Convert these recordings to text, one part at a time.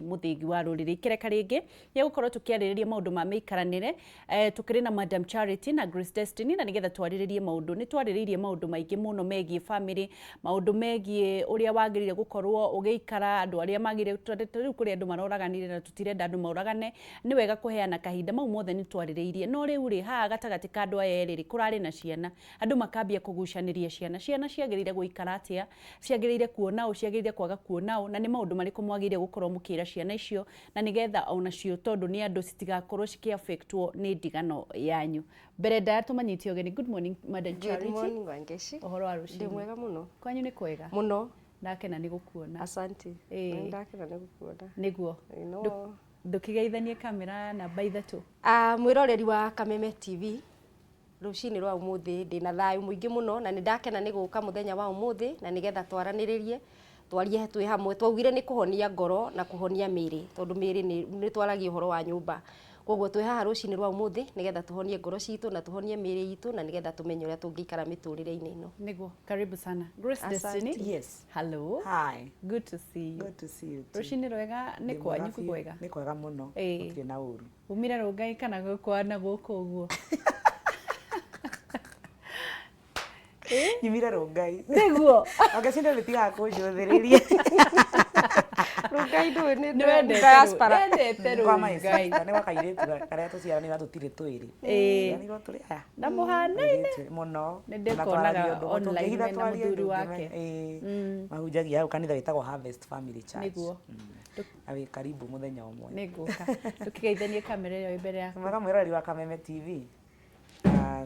Mũthĩgi wa Rũrĩrĩ. Ikereka rĩngĩ rĩa gũkorwo tũkĩarĩrĩria maũndũ ma mĩikaranĩre, tũkĩrĩ na Madam Charity na Grace Destiny, na nĩgetha twarĩrĩrie maũndũ, nĩ twarĩrĩirie maũndũ maingĩ mũno megiĩ famĩlĩ, maũndũ megiĩ ũrĩa wagĩrĩire gũkorwo ũgĩikara, andũ arĩa magĩrĩire, ta rĩu kũrĩ andũ maroraganire na tũtirenda andũ moragane, nĩ wega kũheana kahinda, mau mothe nĩ twarĩrĩirie. No rĩu rĩ, haha gatagatĩ ka andũ aya erĩ rĩ, kũrarĩ na ciana, andũ makambia kũgucanĩria ciana. Ciana ciagĩrĩire gũikara atĩa? Ciagĩrĩire kuona ũ? Ciagĩrĩire kwaga kuona ũ? Na nĩ maũndũ marĩkũ mwagĩrĩire gũkorwo mũkĩra ciana icio, na nĩgetha onacio tondũ nĩ andũ citigakorwo cikĩ affect wo nĩ ndigano yanyu. Mbere ndaya tũmanyite ũgeni. Good morning, Madam Good Charity. morning, Wangeci. Ũhoro wa Ndĩ rũcinĩ? mwega mũno. Kwanyu nĩ kwega? Mũno. Ndakena nĩ gũkuona. Asante. Ĩĩ. Nĩ ndakena nĩ gũkuona. Nĩguo. No. Ndũkĩgeithanie kamera namba 3. Ah, mwĩroreri wa Kameme TV, rũcinĩ rwa ũmũthĩ ndĩna thayũ mũingĩ mũno na nĩ ndakena nĩ gũka mũthenya wa ũmũthĩ na nĩgetha twaranĩrĩrie, twarie twĩ hamwe. Twaugire nĩ kũhonia ngoro na kũhonia mĩĩrĩ tondũ mĩĩrĩ nĩ twaragia ũhoro wa nyũmba. Koguo twĩ haha rũcinĩ rwa ũmũthĩ nĩgetha tũhonie ngoro citũ na tũhonie mĩĩrĩ itũ na nĩgetha tũmenye ũrĩa tũngĩikara mĩtũrĩre-inĩ ĩno. Nĩguo, karibu sana. Grace Asante. Destiny. Yes. Hello. Hi. Good to see you. Good to see you too. Rũcinĩ rwega, nĩ Ndĩ mwega kwanyu biũ. kwega? Nĩ kwega mũno. Ĩĩ. Gũtirĩ na ũru. Umire Rũngai kana gũkwana gũkũ ũguo? Nyumire Rũngai. Nĩguo. Wangeci nĩ ũrĩtigaga kũnjũthĩrĩria. Rũngai ndũĩ nĩ Nĩ wendete diaspora. wendete Kwa my Rũngai. sister, nĩ gwa kairĩtu karĩa tũciaranĩirwo na tũtirĩ twĩrĩ. Ĩĩ. Tũciaranĩirwo tũrĩ aya. Na mũhanaine. Airĩtu mũno. Nĩ Na ndĩkonaga twaragia ũndũ online tũngĩhitha mena twarie mũthuri ndũngĩmenya. wake. Ĩĩ. Mahunjagia hau kanitha wĩtagwo Harvest Family Church. Nĩguo. Na wĩ karibu mũthenya ũmwe. Nĩ ngũka. Tũkĩgeithanie kamera ĩyo ĩ mbere yaku. Mwega mwĩroreri wa Kameme TV.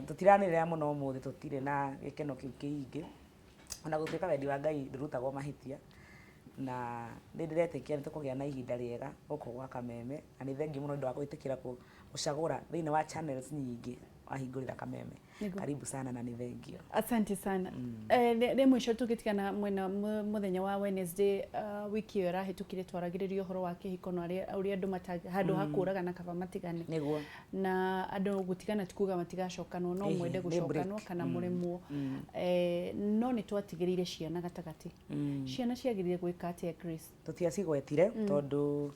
Tũtiranĩrĩra mũno ũmũthĩ, tũtirĩ na gĩkeno kĩu kĩingĩ. Ona gũtuĩka wendi wa Ngai ndũrutagwo mahĩtia. Na nĩ ndĩretĩkia nĩ tũkũgĩa na ihinda rĩega gũkũ gwa Kameme. Na nĩ thengiũ mũno nĩ ũndũ wa gwĩtĩkĩra gũcagũra thĩinĩ wa channels nyingĩ wahingũrĩra Kameme. Karibu sana na nĩ thengiũ. Asante sana. Rĩ mũico tũgĩtigana mwena mũthenya wa Wednesday, wiki ĩyo ĩrahĩtũkire, twaragĩrĩria ũhoro wa kĩhiko na ũrĩa andũ handũ ha kũragana kaba matigane. Nĩguo. Na andũ gũtigana ti kuga matigacokanwo, no mwende Nĩ gũcokanwo break. kana mũremwo. No nĩ twatigĩrĩire ciana gatagatĩ. Ciana ciagĩrĩire gwĩka atĩa, Grace? Tũtiacigwetire tondũ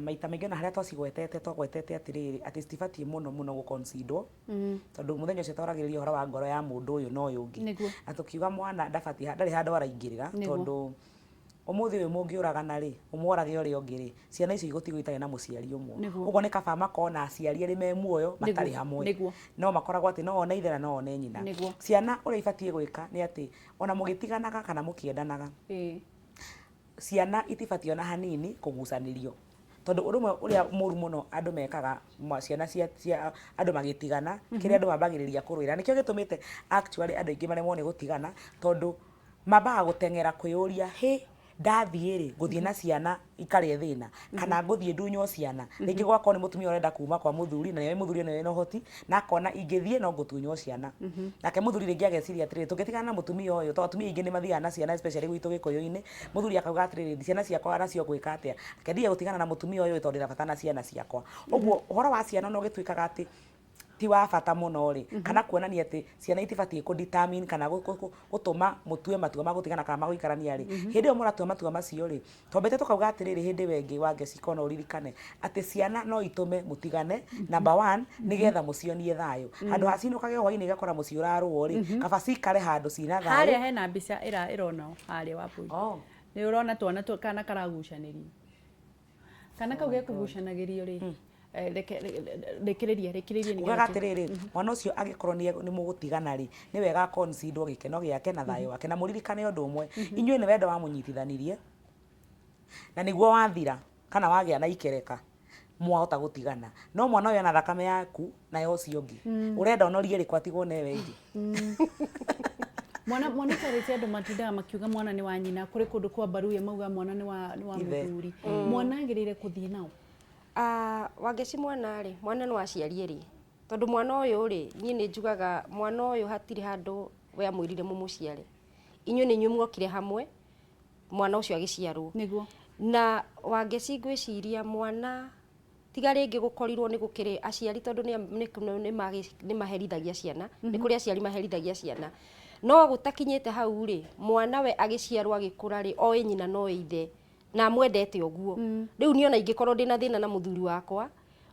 maita maingĩ ona harĩa twacigwetete, twagwetete atĩrĩrĩ, atĩ citibatiĩ mũno mũno gũ-considerwo, tondũ mũthenya ũcio twaragĩrĩria ũhoro wa ngoro ya mũndũ ũyũ na ũyũ ũngĩ. Na tũkiuga mwana ndabatiĩ, ndarĩ handũ araingĩrĩra, tondũ ũmũthĩ ũyũ mũngĩũragana rĩ, ũmwe orage ũrĩa ũngĩ rĩ, ciana icio igũtigwo itarĩ na mũciari ũmwe. Ũguo nĩ kaba makorwo na aciari erĩ me muoyo matarĩ hamwe. No makoragwo atĩ no one ithe na no one nyina. Ciana ũrĩa ibatiĩ gwĩka nĩ atĩ ona mũgĩtiganaga kana mũkĩendanaga, ciana itibatiĩ ona hanini kũgucanĩrio, tondũ ũndũ ũmwe ũrĩa mũru mũno andũ mekaga ciana cia andũ magĩtigana, kĩrĩa andũ mambagĩrĩria kũrũĩra, nĩkĩo gĩtũmĩte actually andũ aingĩ maremwo nĩ gũtigana, tondũ mambaga gũteng'era kwĩyũria, hĩ, ndathiĩ rĩ, ngũthiĩ na ciana ikarĩe thĩna, kana ngũthiĩ ndunywo ciana? Rĩngĩ gwakorwo nĩ mũtumia ũrenda kuma kwa mũthuri, na nĩoĩ mũthuri nĩwe wĩna ũhoti, na akona ingĩthiĩ no ngũtunywo ciana. Nake mũthuri rĩngĩ ageciria atĩrĩrĩ, tũngĩtigana na mũtumia ũyũ, tondũ atumia aingĩ nĩ mathiaga na ciana especially gwitũ gĩkũyũ-inĩ, mũthuri akauga atĩrĩrĩ, ciana ciakwa nacio ngwĩka atĩa? Reke ndige gũtigana na mũtumia ũyũ tondũ ndĩna bata na ciana ciakwa. Ũguo ũhoro wa ciana ona ũgĩtuĩkaga atĩ ti wa bata mũno rĩ, kana kuonania atĩ ciana itibatiĩ kũ determine kana gũtũma mũtue matua ma gũtigana kana ma gũikarania rĩ, hĩndĩ ĩyo mũratua matua macio rĩ, twambĩte tũkauga atĩrĩrĩ, hĩndĩ ĩyo ĩngĩ Wangeci ko no ũririkane, atĩ ciana no itũme mũtigane, number one, nĩgetha mũcionie thayũ. Handũ ha cinũkage hwainĩ igakora mũciĩ ũrarũo rĩ, kaba cikare handũ cina thayũ. Harĩa hena mbica ĩronwo harĩa Wambui. Nĩ ũrona twana kana karagucanĩrio. Kana kau gekũgucanagĩrio rĩ, reke rĩkĩrĩria rĩkĩrĩria. Ugaga atĩrĩrĩ, mwana ũcio angĩkorwo nĩ mũgũtigana rĩ, nĩ wega consider gĩkeno gĩake na thayũ wake, na mũririkane ũndũ ũmwe, inyuĩ nĩ wendo wamũnyitithanirie, na nĩguo wathira kana wagĩa na ikereka, mwahota gũtigana. No mwana ũyũ ena thakame yaku na ya ũcio ũngĩ. Ũrenda ũnorie rĩ kwatigwo na ĩyo ĩngĩ? Mwana tarĩte andũ matindaga makiuga mwana nĩ wa nyina, kũrĩ kũndũ kwa Mbaruya mauga mwana nĩ wa Ithe. mũthuri. Mwana agĩrĩire kũthiĩ nao? Ah, Wangeci, mwana rĩ, mwana nĩ wa aciari erĩ, tondũ mwana ũyũ rĩ, niĩ nĩ njugaga mwana ũyũ hatirĩ handũ we amwĩrire mũmũciare. Inyuĩ nĩ inyuĩ muokire hamwe, mwana ũcio agĩciarwo. Na Wangeci, ngwĩciria mwana tiga rĩngĩ gũkorirwo nĩ gũkĩrĩ aciari, tondũ nĩ maherithagia ciana, nĩ kũrĩ aciari maherithagia ciana, no gũtakinyĩte hau rĩ, mwana we agĩciarwo agĩkũra rĩ, oĩ nyina no ithe. Na amwendete ũguo. Rĩu niĩ ona ingĩkorwo ndĩna thĩna na mũthuri wakwa,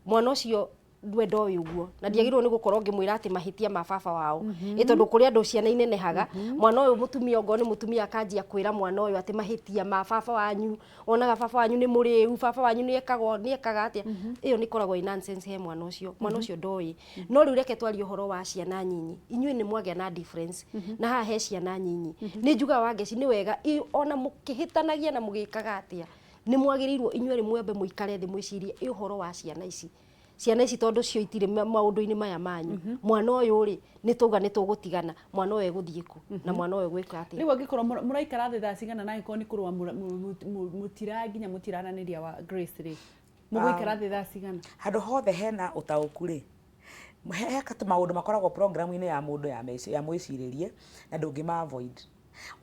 mwana ũcio we ndoĩ ũguo, na ndiagĩrĩirwo nĩ gũkorwo ngĩmwĩra atĩ mahĩtia ma baba wao. Ĩ tondũ kũrĩ andũ ciana inenehaga, mwana ũyũ mũtumia ongorwo nĩ mũtumia akanjia kwĩra mwana ũyũ atĩ mahĩtia ma baba wanyu, wonaga baba wanyu nĩ mũrĩu, baba wanyu nĩ ekaga ũũ, nĩ ekaga atĩa. Ĩyo nĩ ĩkoragwo ĩ nonsense he mwana ũcio, mwana ũcio ndoĩ. No rĩu reke twarie ũhoro wa ciana nyinyi. Inyuĩ nĩ mwagĩa na difference, na haha he ciana nyinyi. Nĩ njugaga Wangeci nĩ wega ona mũkĩhĩtanagia na mũgĩkaga atĩa, nĩ mwagĩrĩirwo inyuerĩ mwambe mũikare thĩ mwĩcirie ĩ ũhoro wa ciana ici. Ciana ici tondũ cio itirĩ maũndũ-inĩ maya manyu. Mwana ũyũ rĩ, nĩ twauga nĩ tũgũtigana, mwana ũyũ egũthiĩ kũ? Na mwana ũyũ egwĩka atĩa? Rĩu angĩkorwo mũraikara thĩ thaa cigana na angĩkorwo nĩ kũrũa mũtira nginya mũtiraranĩria wa Grace rĩ, mũgũikara thĩ thaa cigana? Handũ hothe hena ũtaũku rĩ, he maũndũ makoragwo program-inĩ ya mũndũ ya mwĩcirĩrie na ndũngĩma avoid.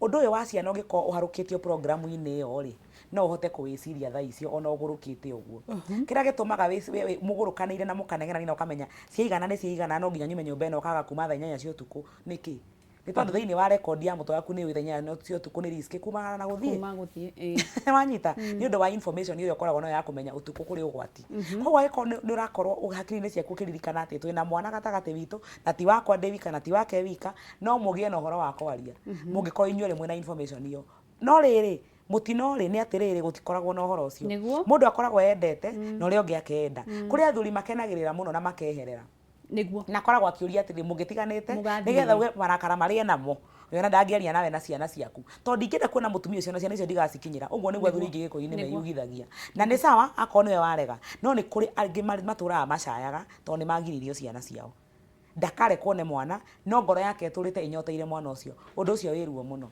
Ũndũ ũyũ wa ciana ũngĩkorwo ũharũkĩtio program-inĩ ĩyo rĩ, no ũhote kũwĩciria thaa icio ona ũgũrũkĩte ũguo. Kĩrĩa gĩtũmaga mũgũrũkanĩire na mũkanegenania na ũkamenya ciaigana nĩ ciaigana no nginya nyume nyũmba ĩno ũkaga kuma thaa 8 cia ũtukũ nĩkĩ? Nĩ tondũ thĩinĩ wa rekondi ya mũtwe waku nĩ ũĩ thaa 8 cia ũtukũ nĩ risk kumana na gũthiĩ. Kuma gũthiĩ, ĩĩ. Wanyita? Nĩ ũndũ wa information ĩrĩa ũkoragwo nayo ya kũmenya ũtukũ kũrĩ ũgwati. Koguo angĩkorwo nĩ ũrakorwo hakiri-inĩ ciaku ũkĩririkana atĩ twĩna mwana gatagatĩ witũ na ti wakwa ndĩ wika na ti wake wika, no mũgĩe na ũhoro wa kwaria mũngĩkorwo inyuerĩ mwĩna information ĩyo. No rĩrĩ, mũtino rĩ nĩ atĩrĩrĩ, gũtikoragwo na ũhoro ũcio. Mũndũ akoragwo endete na ũrĩa ũngĩ akenda. Kũrĩ athuri makenagĩrĩra mũno na makeherera. Na akoragwo akĩũria atĩrĩ, mũngĩtiganĩte nĩgetha uge marakara marĩa enamo, ona ndangĩaria nawe na ciana ciaku. Tondũ ndingĩenda kuona mũtumia ũcio na ciana icio ndigacikinyĩra. Ũguo nĩguo athuri aingĩ gĩkũyũ-inĩ meyugithagia. Na nĩ sawa akorwo nĩwe warega, no nĩ kũrĩ angĩ matũraga macayaga tondũ nĩ magiririo ciana ciao. Ndakarekwo one mwana, no ngoro yake ĩtũrĩte ĩnyoteire mwana ũcio. Ũndũ ũcio wĩ ruo mũno.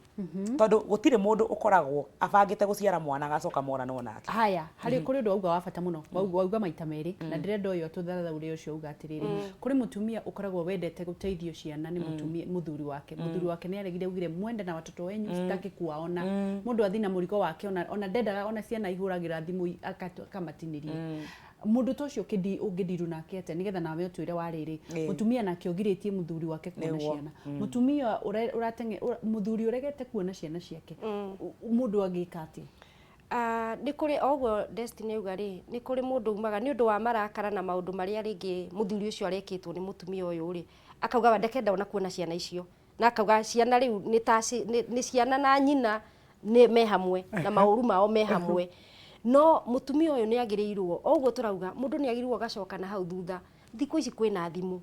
Tondũ gũtirĩ mũndũ ũkoragwo abangĩte gũciara mwana agacoka moranwo nake. Haya, harĩ kũrĩ ũndũ wauga wa bata mũno, wauga maita merĩ, na ndĩrenda ũyũ atũthathaũre ũcio auga atĩrĩrĩ, kũrĩ mũtumia ũkoragwo wendete gũteithio ciana nĩ mũtumia, mũthuri wake. Mũthuri wake nĩ aregire augire mwende na watoto wenyu sitaki kuwaona. Mũndũ athiĩ na mũrigo wake ona ona ndendaga ona ciana ihũragĩra thimũ akamatinĩria. Mũndũ ta ũcio ũngĩndiru nake atĩa nĩgetha nawe ũtwĩre wa rĩrĩ, mũtumia nake ũgirĩtie mũthuri wake kuona ciana, mũtumia mũthuri ũregete kuona ciana ciake, mũndũ angĩka atĩa? Nĩ kũrĩ o ũguo Destiny auga rĩ, nĩ kũrĩ mũndũ umaga nĩ ũndũ wa marakara na maũndũ marĩa rĩngĩ mũthuri ũcio arekĩtwo nĩ mũtumia ũyũ rĩ, akauga ndakenda ona kuona ciana icio. Na akauga ciana rĩu nĩ ta nĩ ciana na nyina nĩ me hamwe na maũru mao me hamwe. No mũtumia ũyũ nĩ agĩrĩirwo, o ũguo tũrauga, mũndũ nĩ agĩrĩirwo agacoka na hau thutha. Thikũ ici kwĩna thimũ.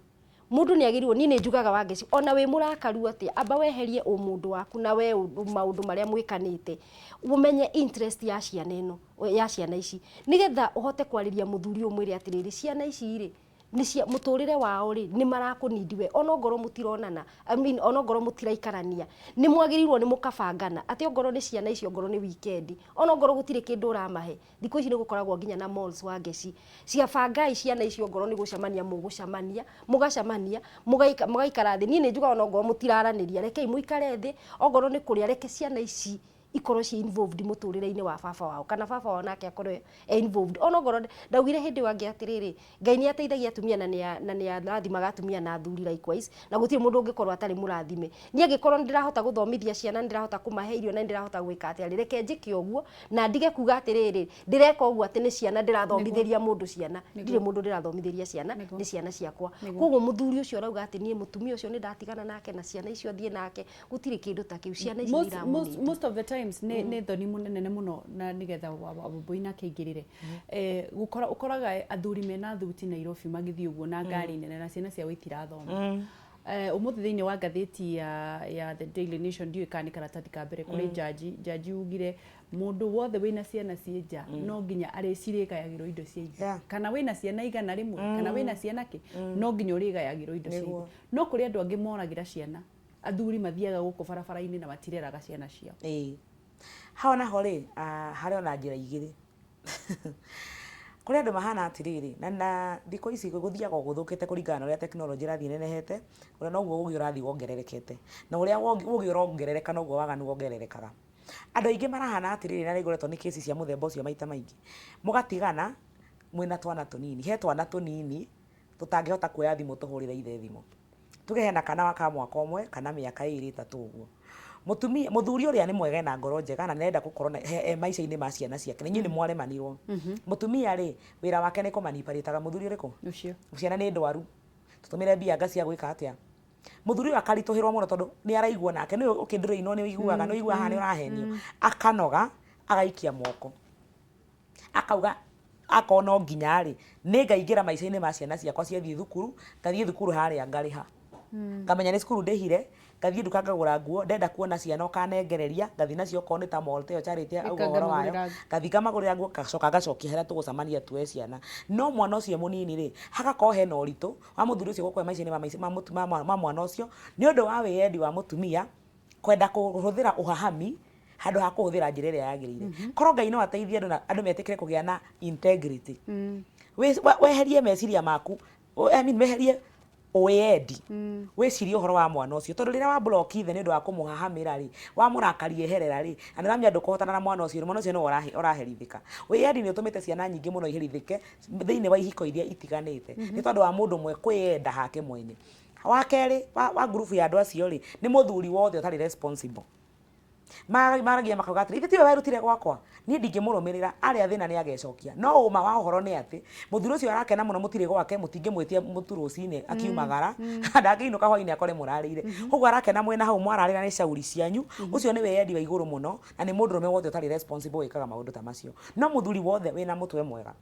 Mũndũ nĩ agĩrĩirwo, niĩ nĩ njugaga Wangeci, ona wĩ mũrakaru atĩa, amba weherie ũmũndũ waku na we maũndũ marĩa mwĩkanĩte. Ũmenye interest ya ciana ĩno, ya ciana ici. Nĩgetha ũhote kwarĩria mũthuri ũyũ ũmwĩre atĩrĩrĩ, ciana ici rĩ, nĩ cia mũtũrĩre wao rĩ, nĩ marakũnindi we, ona ongorwo mũtironana, I mean, ona ongorwo mũtiraikarania, nĩ mwagĩrĩirwo nĩ mũkabangana, atĩ ongorwo nĩ ciana icio, ongorwo nĩ weekend, ona ongorwo gũtirĩ kĩndũ ũramahe, thikũ ici nĩ gũkoragwo nginya na malls Wangeci, cia bangai ciana icio ongorwo nĩ gũcemania mũgũcemania, mũgacemania, mũgaikara thĩ, niĩ nĩ njugaga ona ongorwo mũtiraranĩria, rekei mũikare thĩ, ongorwo nĩ kũrĩa, reke ciana ici ikorwo ciĩ involved mũtũrĩre-inĩ wa baba wao, kana baba wao nake akorwo e involved. Ona ongorwo ndaugire hĩndĩ ĩyo ĩngĩ atĩrĩrĩ, Ngai nĩ ateithagia atumia na nĩ arathimaga atumia na athuri likewise, na gũtirĩ mũndũ ũngĩkorwo atarĩ mũrathime. Niĩ angĩkorwo nĩ ndĩrahota gũthomithia ciana, nĩ ndĩrahota kũmahe irio na nĩ ndĩrahota gwĩka atĩa rĩ, reke njĩke ũguo na ndige kuga atĩrĩrĩ, ndĩreka ũguo atĩ nĩ ciana ndĩrathomithĩria mũndũ ciana. Ndirĩ mũndũ ndĩrathomithĩria ciana, nĩ ciana ciakwa. Koguo mũthuri ũcio ũrauga atĩ niĩ mũtumia ũcio nĩ ndatigana nake na ciana icio thiĩ nake, gũtirĩ kĩndũ ta kĩu, ciana ici nĩ iramũnĩte. Most of the times nĩ thoni mũnene mũno na nĩgetha Wambũi nake aingĩrĩre. Gũkora ũkoraga athuri mena thuti Nairobi magĩthiĩ ũguo na ngari nene na ciana ciao itirathoma. Ũmũthĩ thĩinĩ wa ngathĩti ya The Daily Nation, ndiũĩ kana nĩ karatathi ka mbere, kũrĩ jaji ugire mũndũ wothe wĩna ciana ciĩ nja no nginya arĩcirĩgayagĩrwo indo cia ithe. Kana wĩna ciana 100 kana wĩna ciana kĩ, no nginya ũrĩgayagĩrwo indo cia ithe. No kũrĩ andũ angĩ moragĩra ciana, athuri mathiaga gũkũ barabara-inĩ na matireraga ciana ciao. Ĩĩ. Hau naho rĩ, harĩ ona njĩra igĩrĩ. Kũrĩ andũ mahana atĩrĩrĩ, na thikũ ici gũthiaga o gũthũkĩte kũringana na ũrĩa tekinoronjĩ ĩrathiĩ ĩnenehete, ona noguo ũgĩ ũrathiĩ wongererekete. Na ũrĩa ũgĩ ũrongerereka noguo waganu wongererekaga. Andũ aingĩ marahana atĩrĩrĩ, na nĩ ngoretwo nĩ case cia mũthemba ũcio maita maingĩ, mũgatigana mwĩna twana tũnini. He twana tũnini tũtangĩhota kuoya thimũ tũhũrĩre ithe thimũ. Tuge hena kana ka mwaka ũmwe kana mĩaka ĩrĩ ĩtatũ ũguo. Mũtumia, mũthuri ũrĩa nĩ mwega, ena ngoro njega na nĩarenda gũkorwo na he maica-inĩ ma ciana ciake, na inyuĩ nĩ mwaremanirwo. Mũtumia rĩ, wĩra wake nĩ kũmanipulate mũthuri ũrĩkũ? Ũcio. Ciana nĩ ndwaru, tũtũmĩre mbia anga cia gwĩka atĩa. Mũthuri ũyũ akaritũhĩrwo mũno tondũ nĩ araigua nake nĩ ũkĩndũrĩinwo, nĩ ũiguaga, nĩ ũiguaga haha nĩ ũrahenio. Akanoga, agaikia moko. Akauga akorwo no nginya rĩ, nĩ ngaingĩra maica-inĩ ma ciana ciakwa ciathiĩ thukuru, ngathiĩ thukuru harĩa ngarĩha. Ngamenya nĩ cukuru ndĩhire, ngathiĩ nduka ngagũra nguo, ndenda kuona ciana ũkanengereria, ngathiĩ nacio okorwo nĩ ta mall ta ĩyo Charity auga ũhoro wayo, ngathiĩ ngamagũrĩra nguo, ngacoka ngacokia harĩa tũgũcemania tuoe ciana. No mwana ũcio mũnini rĩ, hagakorwo hena ũritũ wa mũthuri ũcio gũkorwo e maica-inĩ ma mwana ũcio, nĩ ũndũ wa wĩyendi wa mũtumia kwenda kũhũthĩra ũhahami handũ ha kũhũthĩra njĩra ĩrĩa yagĩrĩire. Korwo Ngai no ateithie andũ na andũ metĩkĩre kũgĩa na integrity. Weherie meciria maku, I mean weherie wĩyendi, wĩcirie ũhoro wa mwana ũcio, tondũ rĩrĩa wa block ithe nĩ ũndũ wa kũmũhahamĩra rĩ, wamũrakaria eherera rĩ, na nĩ ũramenya ndũkũhotana na mwana ũcio, mwana ũcio nĩwe ũraherithĩka. Wĩyendi nĩ ũtũmĩte ciana nyingĩ mũno iherithĩke thĩinĩ wa ihiko iria itiganĩte, nĩ tondũ wa mũndũ ũmwe kwĩyenda hake mwene. Wa kerĩ wa ngurubu ya andũ acio rĩ, nĩ mũthuri wothe ũtarĩ responsible. Maragia makauga atĩrĩ, ithe tiwe werutire gwakwa, niĩ ndingĩmũrũmĩrĩra, arĩa thĩna nĩ agecokia. No ũma wa ũhoro nĩ atĩ, mũthuri ũcio arakena mũno mũtirĩ gwake, mũtingĩmwĩtia mũtu rũcinĩ akiumagara, ndangĩinũka hwainĩ akore mũrarĩire. Koguo arakena mwĩna hau mwararĩra nĩ cauri cianyu, ũcio nĩ wĩyendi wa igũrũ mũno, na nĩ mũndũrũme wothe ũtarĩ responsible wĩkaga maũndũ ta macio. No mũthuri wothe wĩna mũtwe mwega,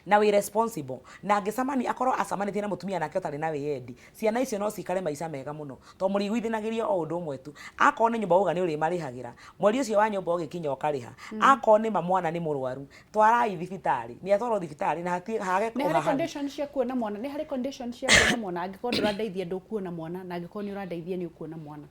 na wĩ responsible, na angĩcemania akorwo acemanĩtie na mũtumia nake ũtarĩ na wĩyendi, ciana icio no cikare maica mega mũno, tondũ mũrĩiguithanagĩria o ũndũ ũmwe tu. Akorwo nĩ nyũmba wauga nĩ ũrĩmarĩhagĩra, mweri ũcio wa nyũmba ũgĩkinya ũkarĩha. Akorwo nĩ ma mwana nĩ mũrwaru, twarai thibitarĩ, nĩ atwarwo thibitarĩ na hatige hage Nĩ harĩ ũhahami. condition cia kuona mwana, nĩ harĩ condition cia kuona mwana, angĩkorwo ndũrandeithia ndũkuona mwana, na angĩkorwo nĩ ũrandeithia nĩ ũkuona mwana.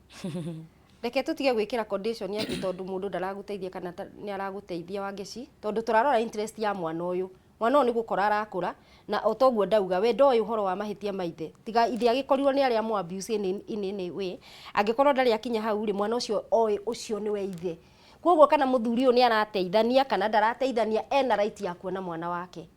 Reke tũtige gwĩkĩra condition atĩ tondũ mũndũ ndaragũteithia kana nĩ aragũteithia, Wangeci, tondũ tũrarora interest ya mwana ũyũ. Mwana ũyũ nĩ gũkora arakũra, na o toguo ndauga, we ndoĩ ũhoro wa mahĩtia ma ithe, tiga ithe agĩkorirwo nĩ arĩa mũ abuse in any way. Angĩkorwo ndarĩ akinya hau rĩ, mwana ũcio oĩ ũcio nĩwe ithe. Koguo kana mũthuri ũyũ nĩ arateithania kana ndarateithania, ena right ya kuona mwana wake.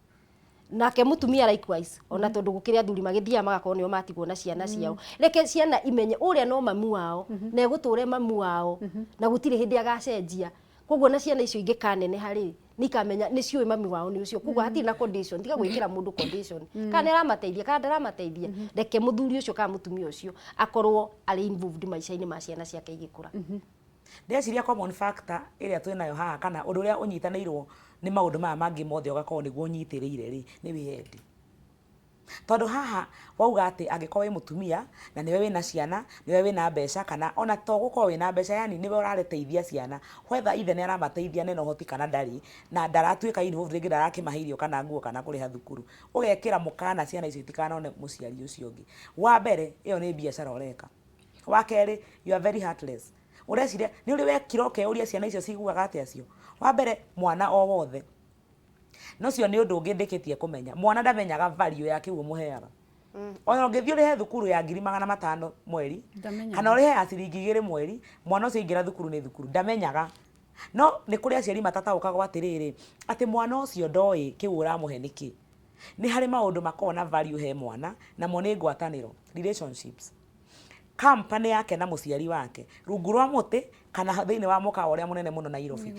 Nake mũtumia likewise, ona tondũ gũkĩrĩ athuri magĩthiaga magakorwo nĩo matigwo na ciana ciao. Reke ciana imenye ũrĩa no mamu wao, na egũtũre mamu wao, na gũtirĩ hĩndĩ agacenjia. Koguo na ciana icio ingĩkaneneha rĩ, nĩ ikamenya nĩ ciũĩ mami wao nĩ ũcio. Koguo hatirĩ na condition, tiga gwĩkĩra mũndũ condition. Kana nĩ aramateithia kana ndaramateithia, reke mũthuri ũcio kana mũtumia ũcio akorwo arĩ involved maica-inĩ ma ciana ciake igĩkũra. Ndĩreciria common factor ĩrĩa twĩnayo haha, kana ũndũ ũrĩa ũnyitanĩirwo nĩ maũndũ maya mangĩ mothe ũgakorwo nĩguo ũnyitĩrĩire rĩ, nĩ wĩyendi. Tondũ haha wauga atĩ angĩkorwo wĩ mũtumia na nĩwe wĩna ciana, nĩwe wĩna mbeca, kana ona to gũkorwo wĩna mbeca, yani nĩwe ũrateithia ciana, whether ithe nĩ aramateithia na ena ũhoti kana ndarĩ, na ndaratuĩka involved rĩngĩ ndarakĩmahe irio kana nguo kana kũrĩha thukuru, ũgekĩra mũkana ciana icio itikanone mũciari ũcio ũngĩ. Wa mbere, ĩyo nĩ biacara ũreka. Wa kerĩ, you are very heartless. Ũreciria nĩ ũrĩ wekira ũkeyũria ciana icio ciguaga atĩa cio? Wa mbere, mwana o wothe, na ũcio nĩ ũndũ ũngĩ ndĩkĩtie kũmenya, mwana ndamenyaga value ya kĩu ũmũheaga. Ona ũngĩthiĩ ũrĩhe thukuru ya 500,000 mweri, Ndamenyaga. kana ũrĩhe ya ciringi 2 mweri, mwana ũcio aingĩra thukuru nĩ thukuru, ndamenyaga. No nĩ kũrĩ aciari matataũkagwo atĩrĩrĩ, atĩ mwana ũcio ndoĩ kĩu ũramũhe nĩkĩ. Nĩ harĩ maũndũ makoragwo na value he mwana, namo nĩ ngwatanĩro, relationships. Company yake na mũciari wake rungu rwa mũtĩ kana thĩinĩ wa mũkawa ũrĩa mũnene mũno Nairobi,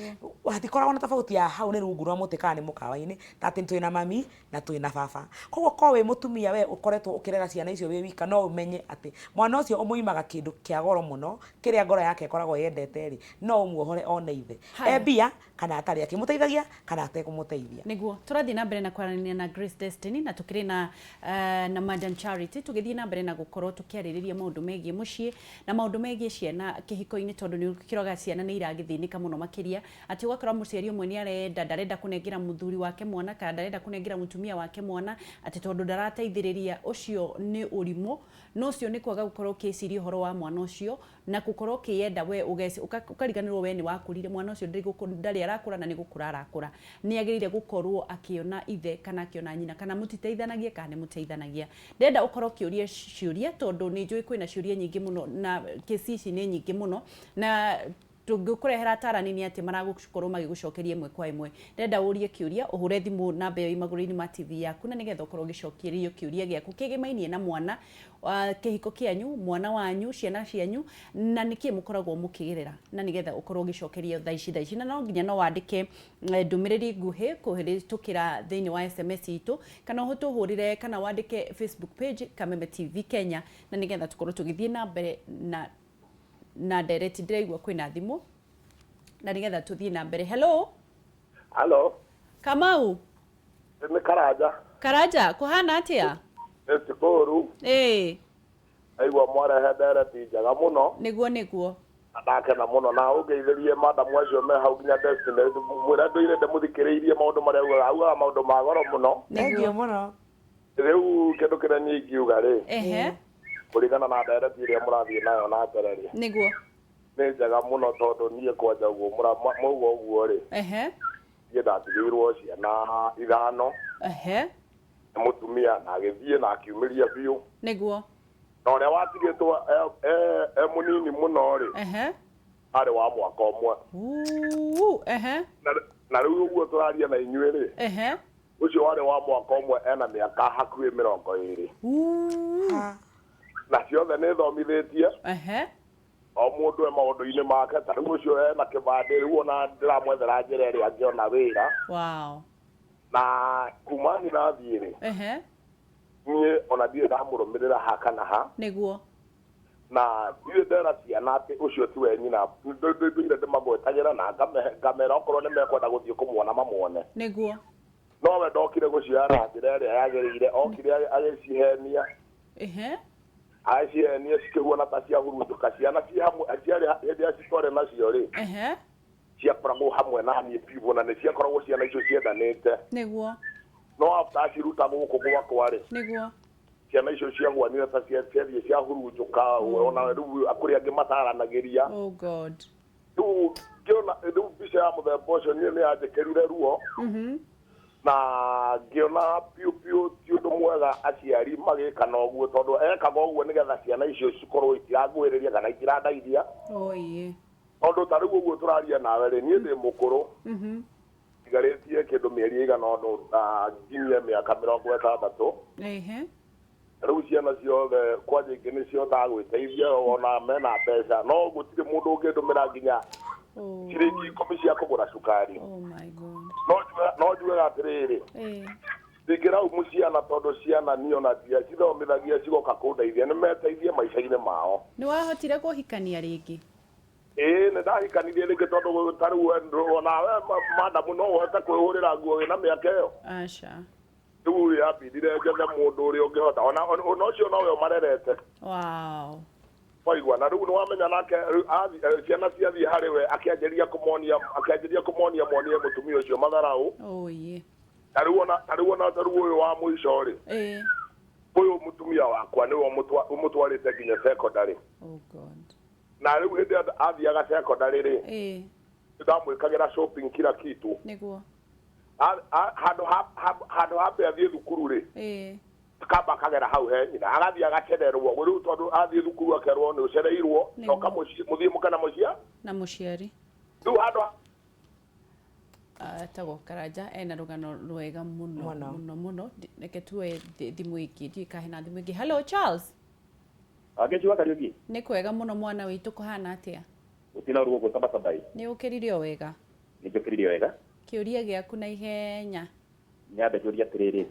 hatikoragwo na tofauti ya hau nĩ rungu rwa mũtĩ kana nĩ mũkawa-inĩ, ta atĩ twĩna mami na twĩna baba. Koguo korwo wĩ mũtumia we ũkoretwo ũkĩrera ciana icio wĩ wika, no ũmenye atĩ mwana ũcio ũmũimaga kĩndũ kĩa goro mũno, kĩrĩa ngoro yake ĩkoragwo yendete rĩ, no ũmuohore one ithe e mbia kana atarĩ, akĩmũteithagia kana atekũmũteithia. Nĩguo tũrathiĩ na mbere na kwaranĩria na Grace Destiny na tũkĩrĩ na Madam Charity, tũgĩthiĩ na mbere na gũkorwo tũkĩarĩrĩria maũndũ megiĩ mũciĩ na maũndũ megiĩ ciana kĩhiko-inĩ, tondũ nĩ ũkĩroga ciana nĩ iragĩthĩnĩka mũno makĩria, atĩ ũgakora mũciari ũmwe nĩ arenda, ndarenda kũnengera mũthuri wake mwana kana ndarenda kũnengera mũtumia wake mwana atĩ tondũ ndarateithĩrĩria. Ũcio nĩ ũrimũ, na ũcio nĩ kwaga gũkorwo ũkĩciria ũhoro wa mwana ũcio na gũkorwo ũkĩyenda we, ũkariganĩrwo we nĩ wakũrire, mwana ũcio ndarĩ arakũra na nĩ gũkũra arakũra. Nĩ agĩrĩire gũkorwo akĩona ithe kana akĩona nyina, kana mũtiteithanagia kana nĩ mũteithanagia. Ndĩrenda ũkorwo ũkĩũria ciũria, tondũ nĩ njũĩ kwĩna ciũria nyingĩ mũno na kesi ici nĩ nyingĩ mũno na Tũngĩkũrehera atarani nĩ atĩ maragũkorwo magĩgũcokeria ĩmwe kwa ĩmwe. Ndĩrenda ũrie kĩũria, ũhũre thimũ namba ĩyo ĩ magũrũ-inĩ ma TV yaku, na nĩgetha ũkorwo ũgĩcokerio kĩũria gĩaku kĩgĩmainie na mwana, kĩhiko kĩanyu, mwana wanyu, ciana cianyu, na nĩkĩ mũkoragwo mũkĩgerera, na nĩgetha ũkorwo ũgĩcokerio thaa ici thaa ici. Na no nginya no wandĩke ndũmĩrĩri nguhĩ kũhĩtũkĩra thĩinĩ wa SMS itũ, kana ũtũhũrĩre, kana wandĩke Facebook page Kameme TV Kenya, na nĩgetha tũkorwo tũgĩthiĩ na mbere na ndereti. Ndĩraigua kwĩna thimũ, na nĩgetha tũthiĩ na mbere. Hello. Halo. Kamau. Nĩ Karanja. Karanja, kũhana atĩa? Nĩ tikũru. Aigua mwarehe ndereti njega mũno. Nĩguo nĩguo. Na ndakena mũno, na ũngeithĩrie madamu acio me hau nginya Destiny, mwĩre ndũire ndĩmũthikĩrĩirie maũndũ marĩa augaga, augaga maũndũ ma goro mũno. Thengiũ mũno. Rĩu kĩndũ kĩrĩa niĩ ingiuga rĩ, kũringana na ndereti ĩrĩa mũrathiĩ nayo na mbere rĩ, nĩ njega mũno, tondũ niĩ kwanja ũguo mwauga ũguo rĩ, niĩ ndatigĩirwo ciana 5 nĩ mũtumia, na agĩthiĩ na akiumĩria biũ. Na ũrĩa watigĩtwo e mũnini mũno rĩ, arĩ wa mwaka ũmwe. Na rĩu ũguo tũraria na inyuĩ rĩ, ũcio warĩ wa mwaka ũmwe ena mĩaka hakuhĩ 20. Na ciothe nĩ thomithĩtie. O mũndũ e maũndũ-inĩ make, ta rĩu ũcio ena kĩbandĩ, rĩu ona ndĩramwethera njĩra ĩrĩa angĩona wĩra. Na kuma nyina athiĩ rĩ, niĩ ona ndirĩ ndamũrũmĩrĩra ha kana ha. Na ndirĩ ndera ciana atĩ ũcio tiwe nyina, ndũire ndĩmagwetagĩra na ngamera okorwo nĩ mekwenda gũthiĩ kũmuona mamuone. No we ndokire gũciara na njĩra ĩrĩa yagĩrĩire, okire agĩcihenia. Agĩcihenia cikĩhuana ta ciahurunjũka, ciana ciĩ hamwe, ciarĩ hĩndĩ ĩrĩa citwarĩ nacio rĩ, ciakoragwo hamwe na niĩ biũ, na nĩ ciakoragwo ciana icio ciendanĩte. No after aciruta gũkũ gwakwa rĩ, ciana icio ciagwanire ta ciathiĩ ciahurunjũka, ona rĩu kũrĩ angĩ mataranagĩria. Oh God. Rĩu ngĩona rĩu mbica ya mũthemba ũcio niĩ nĩ yanjĩkĩrire ruo. Na ngĩona biũ biũ ti ũndũ mwega aciari magĩka na ũguo, tondũ ekaga ũguo nĩgetha ciana icio cikorwo itiranguhĩrĩria kana itirandaithia. Tondũ ta rĩu ũguo tũraria nawe rĩ, niĩ ndĩ mũkũrũ. Ndigarĩtie kĩndũ mĩeri ĩigana ũna nginyie mĩaka 60. Rĩu ciana ciothe kwanja ingĩ nĩ cihotaga gwĩteithia ona mena mbeca, no gũtirĩ mũndũ ũngĩndũmĩra nginya ciringi 10 cia kũgũra cukari. Oh my God. No njugaga atĩrĩrĩ, ndingĩraumu ciana tondũ ciana niĩ ona ndiacithomithagia cigoka kũndeithia, nĩ meteithie maica-inĩ mao. Nĩ wahotire kũhikania rĩngĩ? Ĩĩ, nĩ ndahikanirie rĩngĩ, tondũ ta rĩu onawe madamu no ũhote kwĩhũrĩra nguo wĩna mĩaka ĩyo. Aca. Rĩu yambindire njethe mũndũ ũrĩa ũngĩhota, ona ũcio nowe ũmarerete. Waigua, na rĩu nĩ wamenya nake, ciana ciathiĩ harĩ we, akĩanjĩrĩria kũmonia monie mũtumia ũcio matharaũ. Ta rĩu ona ta rĩu ũyũ wa mũico rĩ, ũyũ mũtumia wakwa nĩwe ũmũtwarĩte nginya secondary. Oh God. Na rĩu hĩndĩ ĩrĩa athiaga secondary rĩ, ndamwĩkagĩra shopping kila kitu. Handũ hambe athiĩ thukuru rĩ, akamba akagera hau he nyina, agathiĩ agacererwo. Rĩu tondũ athiĩ thukuru akerwo nĩ ũcereirwo, coka mũciĩ, mũthiĩ mũkena mũciĩ na mũciari. Rĩu handũ Etagwo Karanja, ena rũgano rwega mũno mũno mũno. Reke tuoe thimũ ĩngĩ, ndiũĩ kana hena thimũ ĩngĩ. Hello Charles. Angĩciwa Kariũki. Nĩ kwega mũno mwana witũ, kũhana atĩa? Gũtirĩ na ruo tabasabai. Nĩ ũkĩrire o wega? Nĩ njũkĩrire wega. Kĩũria gĩaku na ihenya. Nyambe njũrie atĩrĩrĩ.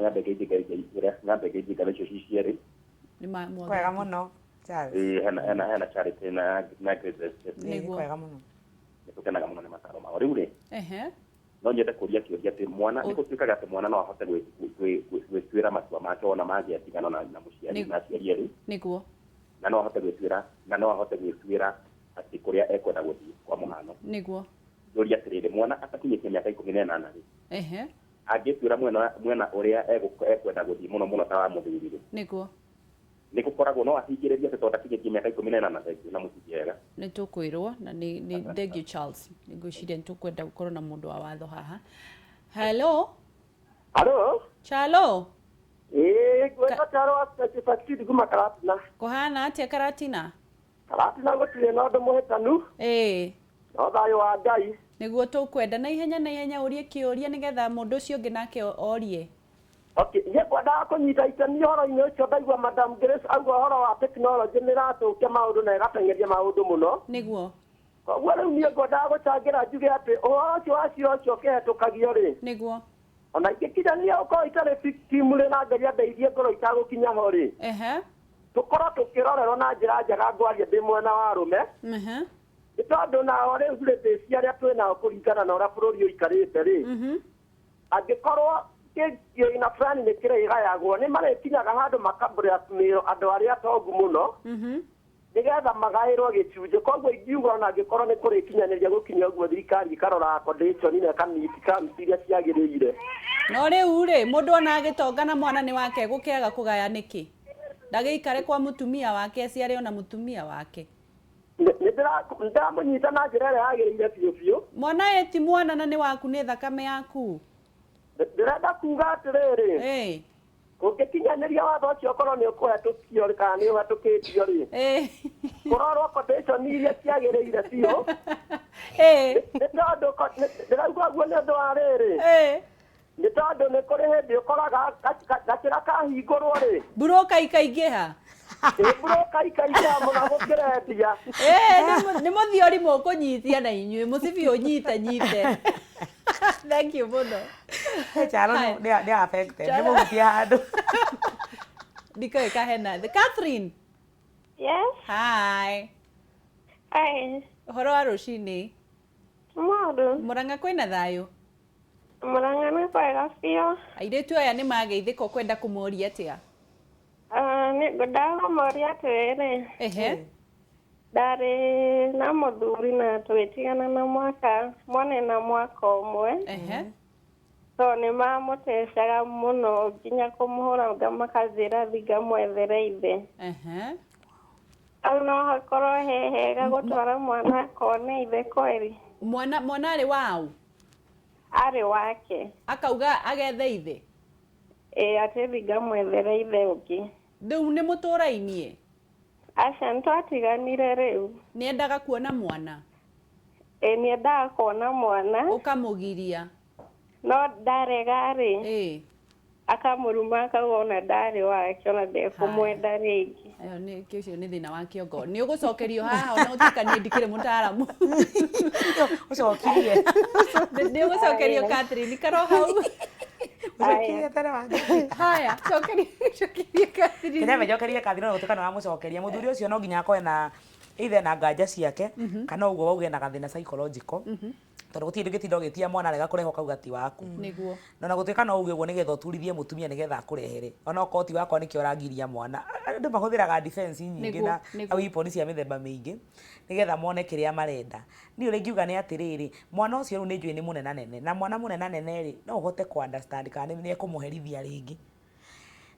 Nyambe ngeithie Ngai ũrĩa, nyambe ngeithie Ngai icio ci cierĩ. Nĩ ma Kwega mũno, Charles. Hena Charity na Grace. Nĩguo. Kwega mũno. Nĩ tũkenaga mũno nĩ mataro mao. Rĩu rĩ, no nyende kũria kĩũria atĩ mwana, nĩ gũtuĩkaga atĩ mwana no ahote gwĩtuĩra matua make ona mangĩatigana na mũciari na aciari erĩ. Na no ahote gwĩtuĩra, na no ahote gwĩtuĩra atĩ kũrĩa ekwenda gũthiĩ kwa mũhano. Njũria atĩrĩrĩ, mwana atakinyĩtie mĩaka 18 rĩ, angĩtuĩra mwena ũrĩa ekwenda gũthiĩ mũno mũno ta wa mũthuri rĩ, Nĩ gũkoragwo no ahingĩrĩrie atĩ tondũ ndakinyĩtie mĩaka 18, thengiũ na mũthiĩ wega. Nĩ tũkwĩrwo na nĩ thengiũ Charles. Nĩ ngwĩciria nĩ tũkwenda gũkorwo na mũndũ wa watho haha. Hello. Hello. Chalo. Ngwĩta Chalo wa Special Kuma Karatina. Kũhana atĩa Karatina? Karatina gũtirĩ na ũndũ mũhĩtanu. No thayũ wa Ngai. Nĩguo tũkwenda na ihenya na ihenya ũrie kĩũria nĩgetha mũndũ ũcio ũngĩ nake orie. Okay, niĩ ngwendaga kũnyita itemi ũhoro-inĩ ũcio ndaigua Madam Grace auga ũhoro wa tekinoronjĩ nĩ ĩrathũkia maũndũ na ĩgateng'eria maũndũ mũno. Nĩguo. Koguo rĩu niĩ ngwendaga gũcangĩra njuge atĩ ũhoro ũcio wa cira ũcio ũkĩhetũkagio rĩ, Nĩguo. ona ingĩkinyania ũkorwo itarĩ victim rĩ na Ngai andeithie ngorwo itagũkinya ho rĩ, tũkorwo tũkĩrorerwo na njĩra njega ngwaria ndĩ mwena wa arũme. Nĩ tondũ nao rĩu rĩ arĩa twĩ nao kũringana na ũrĩa bũrũri ũikarĩte rĩ, angĩkorwo kĩina fulani nĩ kĩrĩgayagwo nĩ marĩkinyaga handũ maka blackmail andũ arĩa atongu mũno nĩgetha magaĩrwo gĩcunjĩ. Koguo ingiuga ona angĩkorwo nĩ kũrĩkinyanĩria gũkinya ũguo thirikari ĩkarora condition na ĩka-meet terms iria ciagĩrĩire. No rĩu rĩ, mũndũ ona agĩtonga na mwana nĩ wake gũkĩaga kũgaya nĩkĩ? Ndagĩikare kwa mũtumia wake aciare ona mũtumia wake. Nĩ ndĩramũnyita na njĩra ĩrĩa yagĩrĩire biũ biũ. Mwana ĩ ti mwana na nĩ waku nĩ thakame yaku. Ndĩrenda kuga atĩrĩrĩ, ũngĩkinyanĩria watho ũcio ũkorwo nĩ ũkũhetũkio rĩ kana nĩ ũhetũkĩtio rĩ, kũrorwo condition iria ciagĩrĩire biũ. Nĩ tondũ ndĩrauga ũguo nĩ ũndũ wa rĩrĩ, nĩ tondũ nĩ kũrĩ hĩndĩ ũkoraga gacĩra kahingũrwo rĩ, Mburũka ikaingĩha. Mburũka ikaingĩha mũno gũkĩrendia. Nĩ mũthiori mũkũnyitia na inyuĩ mũcibi ũnyite nyite. Thank you mũno. Charo nĩ affected, nĩ mũhutie handũ. Ndikũĩ kahena. Catherine. Yes. Hi. Hi. Ũhoro wa rũcinĩ? Mũndũ. Mũrang'a kwĩna thayũ? Mũrang'a nĩ kwega biũ. Airĩtu aya nĩ mageithĩka ũkwenda kũmoria atĩa? Nĩ ngwendaga kũmoria atĩrĩrĩ. Ndarĩ na mũthuri na tũgĩtigana na mwaka mwana na mwaka ũmwe. So nĩ mamũtecaga mũno nginya kũmũhũra makanjĩra thiĩ ngamwethere ithe. Hau no hakorwo he hega gũtwara mwana akone ithe kweri. Mwana arĩ waũ? Arĩ wake. Akauga agethe ithe? Ĩĩ, atĩ thiĩ ngamwethere ithe ũngĩ. Rĩu nĩ mũtũrainie? Aca, nĩtwatiganire rĩu. Nĩendaga kuona mwana? Ĩĩ, nĩendaga kuona mwana. Ũkamũgiria? No ndarega rĩ, akamũruma akauga ona ndarĩ wake ona ndekũmwenda rĩngĩ. Ayo nĩ ũcio nĩ thĩna wa kĩongo. Nĩ ũgũcokerio haha ona gũtuĩka niĩ ndikĩrĩ mũtaaramu. Ũcokirie. Nĩ ũgũcokerio Catherine, ikara o hau. Ũcokirie tene wa. Haya, cokeria Catherine. Kenya mejokerie Catherine ona gũtuĩka nĩ wamũcokeria. Mũthuri ũcio no nginya akorwe na either na nganja ciake kana ũguo wauge na gathĩna psychological. Tondũ gũtirĩ gĩtindo gĩtia mwana arega kũrehwo kauga ti waku. Nĩguo. No na gũtuĩka no uge ũguo nĩgetha ũturithie mũtumia nĩgetha akũrehere. Ona okorwo ti wakwa nĩkĩo ũrangiria mwana. Andũ mahũthĩraga defense nyingĩ na weapon cia mĩthemba mĩingĩ nĩgetha mone kĩrĩa marenda. Niĩ ũrĩa ingiuga nĩ atĩrĩrĩ, mwana ũcio rĩu nĩ njũĩ nĩ mũnenanene na mwana mũnenanene rĩ no ũhote kũ understand kana nĩ ekũmũherithia rĩngĩ.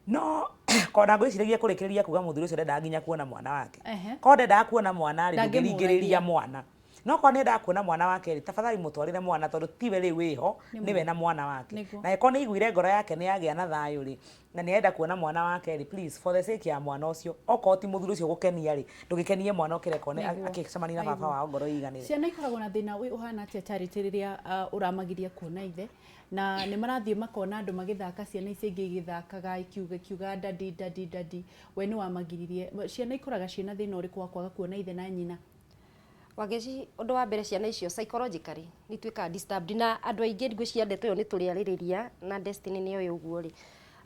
No kona ngwĩciragia kũrĩkĩrĩria kuga mũthuri ũcio ndendaga nginya kuona mwana wake. Korwo ndendaga kuona mwana rĩ, ndũngĩringĩrĩria mwana. No korwo nĩendaga kuona mwana wake rĩ, tafadhali mũtwarĩre mwana tondũ tiwe rĩu wĩho, nĩwe na mwana wake. Na angĩkorwo nĩ aiguire ngoro yake nĩ yagĩa na thayũ rĩ, na nĩ arenda kuona mwana wake rĩ, please for the sake ya mwana ũcio, okorwo ti mũthuri ũcio gũkenia rĩ, ndũgĩkenie mwana ũkĩreka one akĩcemania na baba wao ngoro ĩiganĩre. Ciana ikoragwo na thĩna ũhana atĩa Charity rĩrĩa ũramagiria kuona ithe? Na nĩ marathiĩ makona andũ magĩthaka ciana icio ingĩ igĩthakaga ikiuga daddy daddy daddy, we nĩ wamagiririe. Ciana ikũraga ciĩna thĩna ũrĩkũ wa kwaga kuona ithe na nyina? Wangeci, ũndũ wa mbere ciana icio psychologically nĩ ituĩkaga disturbed na andũ aingĩ ngwĩciria ndeto ĩyo nĩ tũrĩarĩrĩria na Destiny nĩ oĩ ũguo rĩ.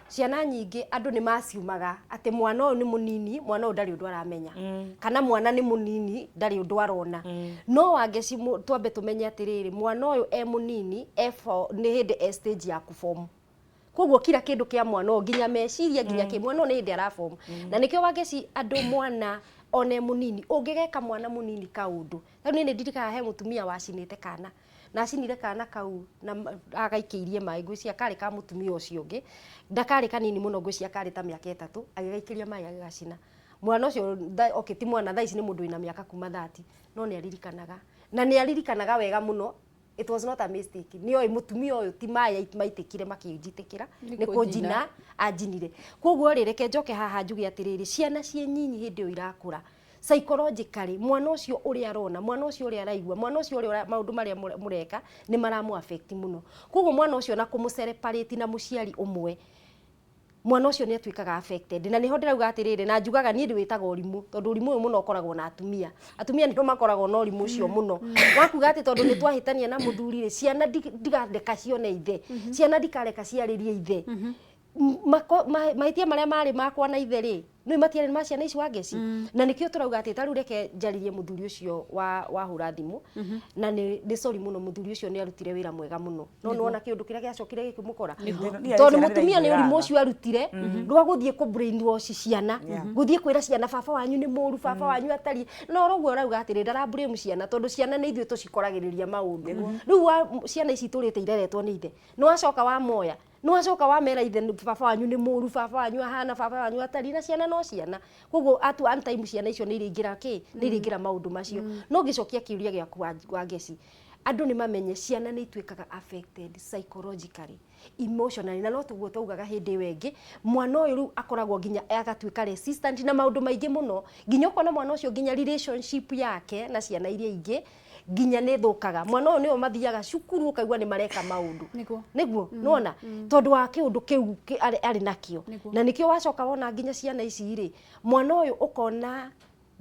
Ciana nyingĩ andũ nĩ maciumaga atĩ mwana ũyũ nĩ mũnini, mwana ũyũ ndarĩ ũndũ aramenya. Kana mwana nĩ mũnini, ndarĩ ũndũ arona. No Wangeci twambe tũmenye atĩrĩrĩ, mwana ũyũ e mũnini, nĩ hĩndĩ e stage ya kũform. Koguo kila kĩndũ kĩa mwana ũyũ nginya meciria nginya kĩ mwana ũyũ nĩ hĩndĩ araform. Na nĩkĩo Wangeci andũ mwana one mũnini ũngĩgeka mwana mũnini kaũndũ. Rĩu niĩ nĩ ndirikanaga he mũtumia wacinĩte kana. Na acinire kana kau na agaikĩirie maĩ ngwĩciria karĩ ka mũtumia ũcio ũngĩ. Ndakarĩ kanini mũno ngwĩciria karĩ ta mĩaka 3 agĩgaikĩria maĩ agĩgacina. Mwana ũcio okay ti mwana thaa ici nĩ mũndũ wĩna mĩaka kuma 30 no nĩ aririkanaga. Na nĩ aririkanaga wega mũno. It was not a mistake. Nĩ oĩ mũtumia ũyũ ti maĩ maitĩkire makĩnjitĩkĩra, nĩ kũnjina anjinire. Koguo rĩ reke njoke haha njuge atĩrĩrĩ, ciana ciĩ nyinyi hĩndĩ ĩyo irakũra. Psychologically, mwana ũcio ũrĩa arona, mwana ũcio ũrĩa araigua, mwana ũcio ũrĩa maũndũ marĩa mũreka nĩ maramũ affect mũno. Koguo mwana ũcio na kũmũ-separate na mũciari ũmwe, mwana ũcio nĩ atuĩkaga affected. Na nĩho ndĩrauga atĩrĩrĩ, na njugaga niĩ ndĩwĩtaga ũrimũ, tondũ ũrimũ ũyũ mũno ũkoragwo na atumia. Atumia nĩo makoragwo na ũrimũ ũcio mũno, wa kuga atĩ tondũ nĩ twahĩtania na mũthuri rĩ, ciana ndigareka cione ithe, ciana ndikareka ciarĩrie ithe. Mahĩtia marĩa marĩ makwa na ithe rĩ, nĩ matiarĩ ma ciana ici, Wangeci. Na nĩkĩo tũrauga atĩ ta rĩu reke njarĩrie mũthuri ũcio wa wahũra thimũ, na nĩ sorry mũno, mũthuri ũcio nĩ arutire wĩra mwega mũno, no nĩwona kĩũndũ kĩrĩa gĩacokire gĩkĩmũkora, tondũ mũtumia nĩ ũrimũ ũcio arutire rwa gũthiĩ kũ brainwash ciana, gũthiĩ kwĩra ciana baba wanyu nĩ mũru, baba wanyu atariĩ na oro ũguo. Ũrauga atĩrĩ, ndara blame ciana, tondũ ciana nĩ ithuĩ tũcikoragĩrĩria maũndũ. Rĩu ciana ici itũrĩte ireretwo nĩ ithe, nĩ wacoka wamoya, nĩ wacoka wamera ithe baba wanyu nĩ mũru, baba wanyu ahana, baba wanyu atariĩ, na ciana no ciana. Koguo at one time ciana icio nĩ iraingĩra kĩ, nĩ iraingĩra maũndũ macio. No ngĩcokia kĩũria gĩaku, Wangeci, andũ nĩ mamenye ciana nĩ ituĩkaga affected psychologically, emotionally, na no tuguo twaugaga hĩndĩ ĩyo ĩngĩ, mwana ũyũ rĩu akoragwo nginya agatuĩka resistant na maũndũ maingĩ mũno, nginya ũkona mwana ũcio nginya relationship yake na ciana iria ingĩ nginya nĩ thũkaga. Mwana ũyũ nĩo mathiaga cukuru, ũkaigua nĩ mareka maũndũ. Nĩguo nĩwona tondũ wa kĩũndũ kĩu arĩ nakĩo. Na nĩkĩo wacoka wona nginya ciana ici rĩ, mwana ũyũ ũkona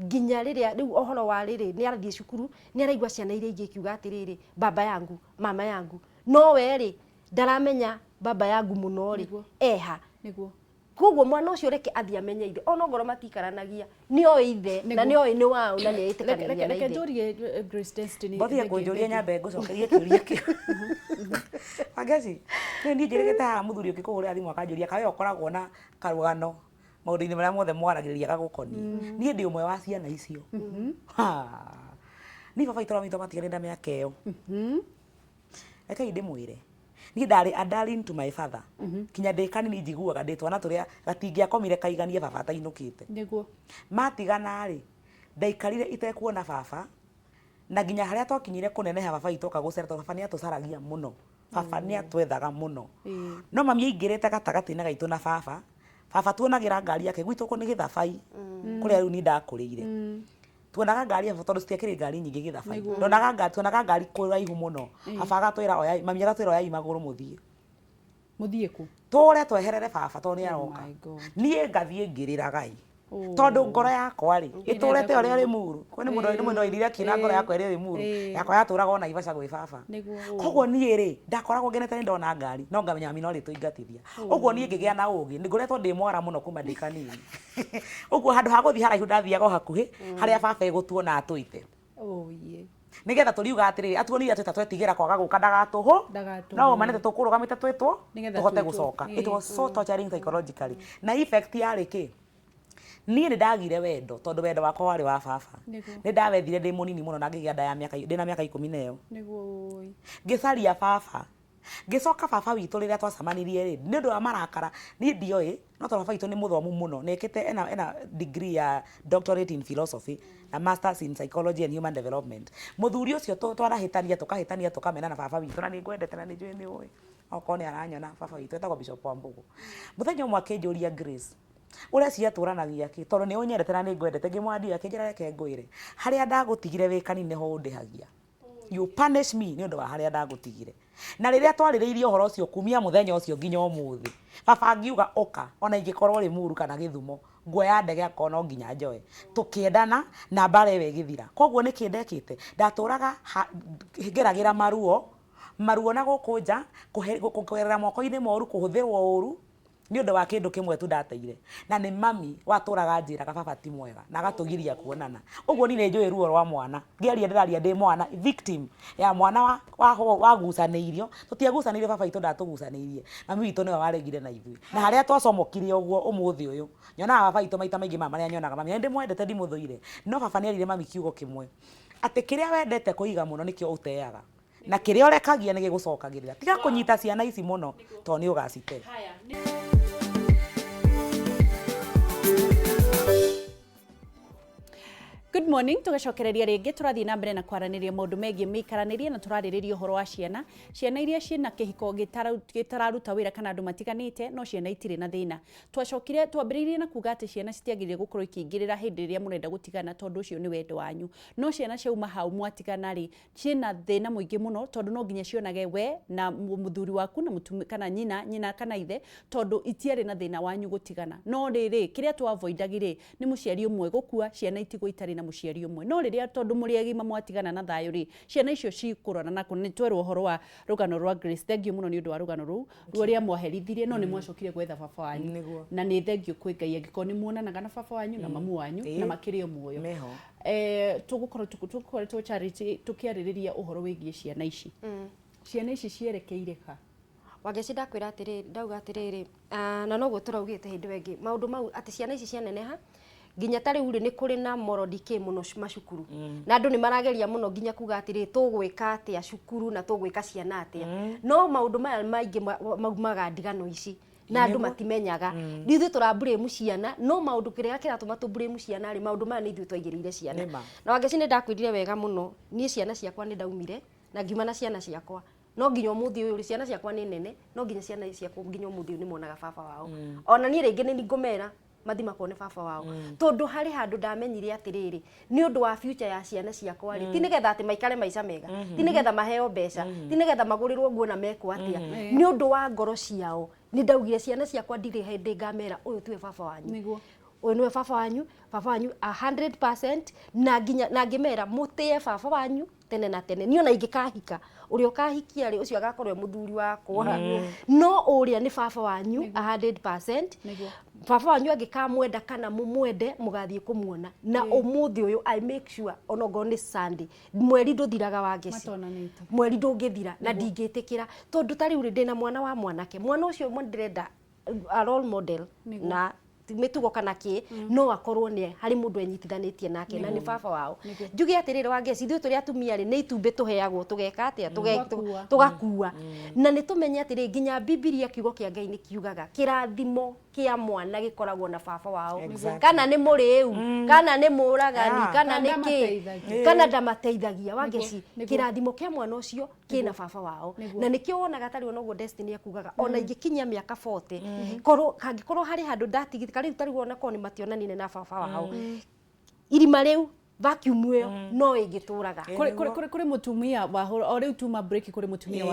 nginya rĩrĩa rĩu ũhoro wa rĩrĩ nĩ arathiĩ cukuru, nĩ araigua ciana iria ingĩ ikiuga atĩrĩrĩ, "Baba yangu, mama yangu," no we rĩ, ndaramenya baba yangu mũno rĩ eha. Koguo mwana ũcio reke athiĩ amenye ithe, ona ongorwo matikaranagia, nĩ oĩ ithe na nĩ oĩ nĩ waũ na nĩ ĩtĩkanĩria na reke ithe. Njũrie Grace Destiny. Mbothie kũnjũria, nyambe ngũcokerie kĩũria kĩu. Wangeci, niĩ njĩrĩgĩte haha mũthuri ũngĩ kũhũrĩra thimũ akanjũria kawe ũkoragwo na karũgano maũndũ-inĩ marĩa mothe mwaragĩrĩria gagũkoniĩ. Niĩ ndĩ ũmwe wa ciana icio. Ha. Niĩ baba witũ na mami witũ matiganire na mĩaka ĩyo. Rekei ndĩmwĩre, niĩ ndarĩ a darling to my father. Kinya ndĩ kanini njiguaga ndĩ twana tũrĩa gatingĩakomire kaiganie baba atainũkĩte. Matigana rĩ, ndaikarire itekuona baba, na nginya harĩa twakinyire kũneneha baba witũ oka gũcera, tondũ baba nĩ atũcaragia mũno, baba nĩ atwethaga mũno. No mami aingĩrĩte gatagatĩ-inĩ gaitũ na baba. Baba tuonagĩra ngari yake gwitũ nĩ Gĩthabai, kũrĩa rĩu niĩ ndakũrĩire. Tuonaga ngari ya baba, tondũ citiakĩrĩ ngari nyingĩ Gĩthabai. Ndonaga ngari, tuonaga ngari kũraihu mũno. Baba agatwĩra oyai, mami agatwĩra oyai magũrũ mũthiĩ. Mũthiĩ kũ? Tũre tweherere baba tondũ nĩ aroka. My God. Niĩ ngathiĩ ngĩrĩraga ĩ, tondũ ngoro yakwa rĩ, ĩtũrĩte ũrĩa Rĩmuru. Kwĩ nĩ mũndũ, nĩ mũndũ wainire akiuna ngoro yakwa ĩrĩ Rĩmuru. Yakwa yatũraga o Naivasha gwĩ baba. Koguo niĩ rĩ, ndakoragwo ngenete nĩ ndona ngari, no ngamenya mami no arĩtũingatithia. Ũguo niĩ ngĩgĩa na ũgĩ, nĩ ngoretwo ndĩ mwara mũno kuma ndĩ kanini. Ũguo handũ ha gũthiĩ haraihu ndathiaga o hakuhĩ, harĩa baba egũtuona atũite. Oh, yeah. Nĩgetha tũriuga atĩrĩrĩ, atuonire atwĩta twetigĩra kwaga gũka ndagatũhũ. Ndagatũhũ. No ũma nĩ tũkũrũgamĩte twĩtwo Nĩgetha tũhote twĩtwo. Gũcoka. It was so torturing psychologically. Na effect yarĩ kĩ? Niĩ nĩ ndagire wendo, tondũ wendo wakwa warĩ wa baba. Nĩ ndawethire ndĩ mũnini mũno na ngĩgĩa nda ya mĩaka ndĩna mĩaka 10 na ĩyo. Ngĩcaria baba. Ngĩcoka baba witũ rĩrĩa twacemanirie rĩ, nĩ ũndũ wa marakara, niĩ ndioĩ, no tondũ baba witũ nĩ mũthomu mũno, nĩ ekĩte ena degree ya doctorate in philosophy na masters in psychology and human development. Mũthuri ũcio twanahĩtania, tũkahĩtania, tũkamenana baba witũ, na nĩ ngwendete na nĩ njũĩ nĩ ũĩ. Okorwo nĩ aranyona, baba witũ etagwo Bishop Wambugu. Mũthenya ũmwe akĩnjũria, "Grace, ũreciria tũranagia kĩ? Tondũ nĩ ũnyendete na nĩ ngwendete." Ngĩmwĩra ndiũĩ. Akĩnjĩra, "Reke ngwĩre, harĩa ndagũtigire wĩ kanini nĩho ũndĩhagia. You punish me nĩ ũndũ wa harĩa ndagũtigire." Na rĩrĩa twarĩrĩirie ũhoro ũcio, kumia mũthenya ũcio nginya ũmũthĩ, baba angiuga ũka, ona ingĩkorwo Rĩmuru kana Gĩthumo, nguoya ndege akorwo no nginya njoe. Tũkĩendana na mbara ĩyo ĩgĩthira. Koguo nĩkĩ ndekĩte? Ndatũraga ngeragĩra maruo, maruo na gũkũ nja, kũgerera moko-inĩ moru, kũhũthĩrwo ũru, nĩ ũndũ wa kĩndũ kĩmwe tu ndateire, na nĩ mami watũraga anjĩraga baba ti mwega na agatũgiria kuonana. Ũguo niĩ nĩ njũĩ ruo rwa mwana. Ngĩaria ndĩraria ndĩ mwana, victim ya mwana wagucanĩirio. Tũtiagucanĩirio, baba witũ ndatũgucanĩirie, mami witũ nĩwe waregire na ithuĩ, na harĩa twacomokire ũguo. Ũmũthĩ ũyũ nyonaga baba witũ maita maingĩ maya marĩa nyonaga mami, na nĩ ndĩmwendete, ndimũthũire, no baba nĩ erire mami kiugo kĩmwe, atĩ kĩrĩa wendete kũiga mũno nĩkĩo ũteaga, na kĩrĩa ũrekagia nĩ gĩgũcokagĩrĩra. Tiga kũnyita ciana ici mũno tondũ nĩ ũgacite. Haya. Good morning, tugacokereria rĩngĩ tũrathiĩ na mbere na kwaranĩria maũndũ megiĩ mĩikaranĩrie na tũrarĩrĩria ũhoro wa ciana, ciana iria ciĩna kĩhiko gĩtararuta wĩra kana andũ matiganĩte no ciana itirĩ na thĩna. Twacokire twambĩrĩirie na kuga atĩ ciana citiagĩrĩire gũkorwo ikĩingĩrĩra hĩndĩ ĩrĩa mũrenda gũtigana tondũ ũcio nĩ wendo wanyu. No ciana ciauma hau mwatigana rĩ, ciĩna thĩna mũingĩ mũno tondũ no nginya cionage we na mũthuri waku na mũtumia kana nyina, nyina kana ithe tondũ itiarĩ na thĩna wanyu gũtigana. No rĩrĩ, kĩrĩa tũ avoidagi rĩ, nĩ mũciari ũmwe gũkua, ciana itigwo itarĩ na mũciari ũmwe. No rĩrĩa tondũ mũrĩ agima mwatigana na thayũ rĩ, ciana icio cikũrora nakũ? Nĩ twerwo ũhoro wa rũgano rwa Grace, thengiũ mũno nĩ ũndũ wa rũgano rũu rũrĩa mwaherithirie, no nĩ mwacokire gwetha baba wanyu. Nĩguo. Na nĩ thengiũ kwĩ Ngai angĩkorwo nĩ muonanaga na baba wanyu na mamu wanyu na makĩrĩ o muoyo. Meho. Tũgũkorwo tũkoretwo Charity tũkĩarĩrĩria ũhoro wĩgiĩ ciana ici. Ciana ici cierekeire ka? Wangeci ndakwĩra atĩrĩrĩ, ndauga atĩrĩrĩ, na noguo tũraugĩte hĩndĩ ĩyo ĩngĩ, maũndũ mau atĩ ciana ici cianeneha, nginya ta rĩu rĩ, nĩ kũrĩ na moral decay mũno macukuru. Na andũ nĩ marageria mũno nginya kuga atĩrĩrĩ, tũgwĩka atĩa cukuru na tũgwĩka ciana atĩa. No maũndũ maya maingĩ maumaga ndigano ici na andũ matimenyaga. Nĩ ithuĩ tũra blame ciana, no maũndũ kĩrĩa kĩratũma tũ blame ciana rĩ, maũndũ maya nĩ ithuĩ twaigĩrĩire ciana. Na Wangeci nĩ ndakwĩrire wega mũno, niĩ ciana ciakwa nĩ ndaumire na ngiuma na ciana ciakwa. No nginya ũmũthĩ ũyũ rĩ, ciana ciakwa nĩ nene, no nginya ciana ciakwa nginya ũmũthĩ ũyũ nĩ monaga baba wao. Ona niĩ rĩngĩ nĩ ngũmera mathi makone baba wao. Tondũ harĩ handũ ndamenyire atĩrĩrĩ, nĩ ũndũ wa future ya ciana ciakwa rĩ, ti nĩgetha atĩ maikare maica mega, ti nĩgetha maheo mbeca, ti nĩgetha magũrĩrwo nguo na mekwo atĩa, nĩ ũndũ wa ngoro ciao. Nĩ ndaugire ciana ciakwa ndirĩ hĩndĩ ngamera ũyũ tiwe baba wanyu. Nĩguo. Ũyũ nĩwe baba wanyu, baba wanyu 100%, na nginya na ngĩmera mũtĩe baba wanyu tene na tene. Niĩ ona ingĩkahika, ũrĩa ũkahikia rĩ, ũcio agakorwo e mũthuri wakwa. No ũrĩa nĩ baba wanyu 100%. Nĩguo. Baba wanyu angĩkamwenda kana mũmwende, mũgathiĩ kũmuona. Na ũmũthĩ ũyũ I make sure ona okorwo nĩ Sunday, mweri ndũthiraga Wangeci. Matonanĩte. Mweri ndũngĩthira na ndingĩtĩkĩra tondũ ta rĩu rĩ, ndĩna mwana wa mwanake, mwana ũcio ndĩrenda a role model na mĩtugo kana kĩ, no akorwo nĩ harĩ mũndũ enyitithanĩtie nake na nĩ baba wao. Njuge atĩrĩrĩ Wangeci, ithuĩ tũrĩ atumia rĩ, nĩ itumbĩ tũheagwo tũgeka atĩa? Tũgakua. Tũgakua. Na nĩ tũmenye atĩrĩ, nginya Bibilia kiugo kĩa Ngai nĩ kiugaga kĩrathimo kĩa mwana gĩkoragwo na baba wao. Kana nĩ mũrĩu, kana nĩ mũragani, kana nĩ kĩ, kana ndamateithagia. Wangeci, kĩrathimo kĩa mwana ũcio kĩna baba wao. Na nĩkĩo wonaga tarĩ ona ũguo Destiny akugaga, ona ingĩkinyia mĩaka 40, korwo hangĩkorwo harĩ handũ ndatigithĩka, rĩu tarĩu ona korwo nĩ mationanire na baba wao, irima rĩu, vacuum ĩyo no ĩngĩtũraga. Kũrĩ mũtumia wahũra, o rĩu tuma break, kũrĩ mũtumia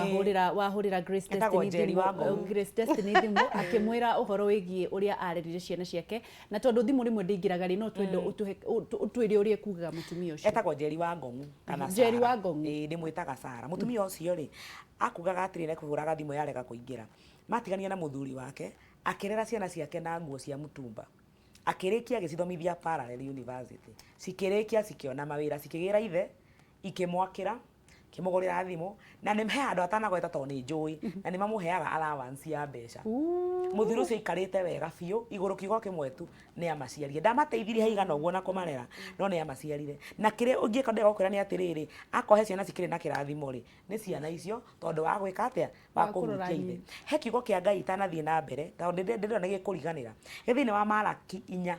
wahũrĩra Grace Etagwo Destiny Njeri thimũ, wa Ngong'u. Grace Destiny thimũ akĩmwĩra ũhoro wĩgiĩ ũrĩa arerire ciana ciake, na tondũ thimũ rĩmwe ndĩingĩraga rĩ, no twende ũtwĩre ũrĩa ekugaga mũtumia ũcio. Etagwo Njeri wa Ngong'u kana Njeri Sara. wa Ngong'u. Ĩĩ, ndĩmwĩtaga Sara. Mũtumia ũcio rĩ, akugaga atĩrĩ, na kũhũraga thimũ yarega kũingĩra. Matigania na mũthuri wake, akĩrera ciana ciake na nguo cia mũtumba. Akĩrĩkia agĩcithomithia Parallel University. Cikĩrĩkia cikĩona mawĩra, cikĩgĩra ithe, ikĩmwakĩra, ikĩmũgũrĩra thimũ, na nĩ he handũ atanagweta tondũ nĩ njũĩ, na nĩ mamũheaga allowance ya mbeca. Mũthuri ũcio aikarĩte wega biũ, igũrũ kiugo kĩmwe tu, nĩ amaciarire. Ndamateithirie haigana ũguo na kũmarera, no nĩ amaciarire. Na kĩrĩa ũngĩka ndĩrenda gũkwĩra nĩ atĩrĩrĩ, akorwo he ciana cikĩrĩ na kĩrathimo rĩ, nĩ ciana icio, tondũ wa gwĩka atĩa? Wa Wa kũrora kũhutia ithe. nyina. He kiugo kĩa Ngai itanathiĩ na mbere, tondũ ndĩrona nĩ gĩkũriganĩra. Gĩ thĩinĩ wa Malaki 4.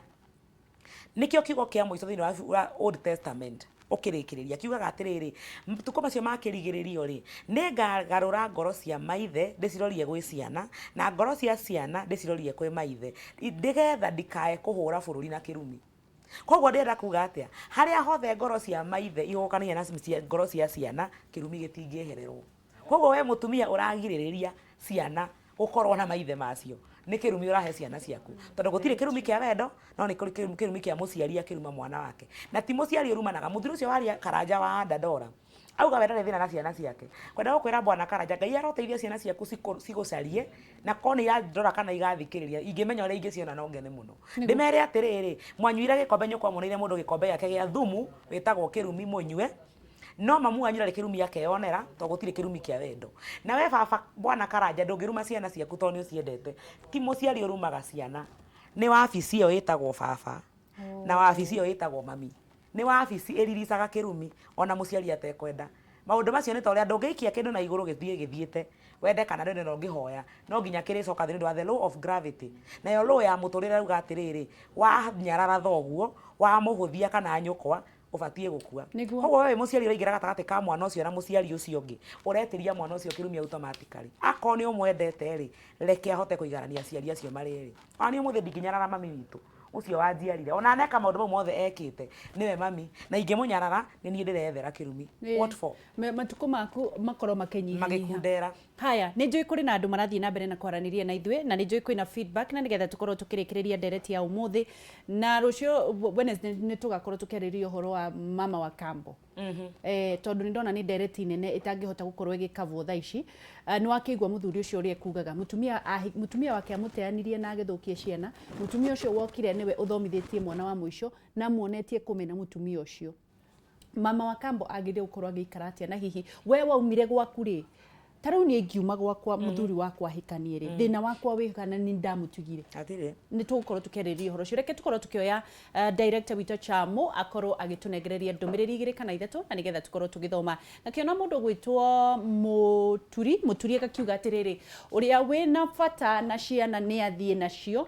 Nĩkĩo kiugo kĩa mũico thĩinĩ wa Old Testament ũkĩrĩkĩrĩria kiugaga atĩrĩrĩ, matukũ macio ma kĩrigĩrĩrio rĩ, nĩngagarũra ngoro cia maithe ndĩcirorie gwĩ ciana, na ngoro cia ciana ndĩcirorie kwĩ maithe, nĩgetha ndikae kũhũra bũrũri na kĩrumi. Koguo ndĩrenda kuga atĩa, harĩa hothe ngoro cia maithe ihũgũkanĩire na ngoro cia ciana, kĩrumi gĩtingĩehererwo. Koguo we mũtumia ũragirĩrĩria ciana gũkorwo na maithe macio, nĩ kĩrumi ũrahe ciana ciaku, tondũ gũtirĩ kĩrumi kĩa wendo, no nĩ kũrĩ kĩrumi kĩa mũciari akĩruma mwana wake. Na ti mũciari ũrumanaga, mũthuri ũcio waria Karanja wa Dandora, auga we ndarĩ thĩna na ciana ciake. Kwenda gũkwĩra bwana Karanja, Ngai aroteithia ciana ciaku cigũcarie, na korwo nĩ irandora kana igathikĩrĩria, ingĩmenya ũrĩa ingĩciona no ngene mũno. Ndĩmere atĩrĩrĩ, mwanyuire gĩkombe nyũkwa muoneire mũndũ gĩkombe gĩake gĩa thumu, wĩtagwo kĩrumi mũnyue, no mamu wanyu ndarĩ kĩrumi akeyonera, tondũ gũtirĩ kĩrumi kĩa wendo. Na we baba bwana Karanja ndũngĩruma ciana ciaku tondũ nĩ ũciendete. Ti mũciari ũrumaga ciana, nĩ wabici ĩyo ĩtagwo baba, na wabici ĩyo ĩtagwo mami. Nĩ wabici ĩriricaga kĩrumi ona mũciari atekwenda. Maũndũ macio nĩ ta ũrĩa ndũngĩikia kĩndũ na igũrũ gĩthiĩ gĩthiĩte, wende kana ndwende na ũngĩhoya, no nginya kĩrĩcoka thĩ nĩ ũndũ wa the law of gravity. Nayo law ya mũtũrĩre ĩrauga atĩrĩrĩ, wanyarara thoguo, wamũhũthia kana nyũkwa, Ũbatiĩ gũkua. Koguo we wĩ mũciari ũraingĩra gatagatĩ ka mwana ũcio na mũciari ũcio ũngĩ, ũretĩria mwana ũcio kĩrumi automatically. Akorwo nĩ ũmwendete rĩ, reke ahote kũiganania aciari acio marĩ erĩ. Ona niĩ ũmũthĩ ndingĩnyarara mami witũ ũcio wanjiarire, ona aneka maũndũ mau mothe ekĩte, nĩwe mami, na ingĩmũnyarara nĩ niĩ ndĩreyethera kĩrumi. What for? Matukũ maku makorwo makĩnyihanyiha. Magĩkundera. Haya, nĩ njũĩ kũrĩ na andũ marathiĩ na mbere na kwaranĩria na ithuĩ, na nĩ njũĩ kwĩna feedback, na nĩgetha tũkorwo tũkĩrĩkĩrĩria ndereti ya ũmũthĩ, na rũciũ Wednesday nĩ tũgakorwo tũkĩarĩrĩria ũhoro wa mama wa kambo. Eh, tondũ nĩ ndona nĩ ndereti nene ĩtangĩhota gũkorwo ĩgĩkavwo thaa ici. Ah, nĩ wakĩigua mũthuri ũcio ũrĩa ekugaga, mũtumia wake amũteanirie na agĩthũkia ciana, mũtumia ũcio wokire nĩwe ũthomithĩtie mwana wa mũico na amuonetie kũmena mũtumia ũcio. Mama wa kambo agĩrĩire gũkorwo agĩikara atĩa, na hihi we waumire gwaku rĩ, ta rĩu niĩ ingiuma gwakwa mũthuri wakwa ahikanie rĩ, thĩna wakwa wĩ kana nĩ ndamũtigire? Hatirĩ. Nĩ tũgũkorwo tũkĩarĩrĩria ũhoro ũcio. Reke tũkorwo tũkĩoya director witũ Chamu akorwo agĩtũnengereria ndũmĩrĩri igĩrĩ kana ithatũ, na nĩgetha tũkorwo tũgĩthoma. Ngakĩona mũndũ ũgwĩtwo Mũturi, Mũturi agakiuga atĩrĩrĩ, ũrĩa wĩna bata na ciana nĩ athiĩ nacio.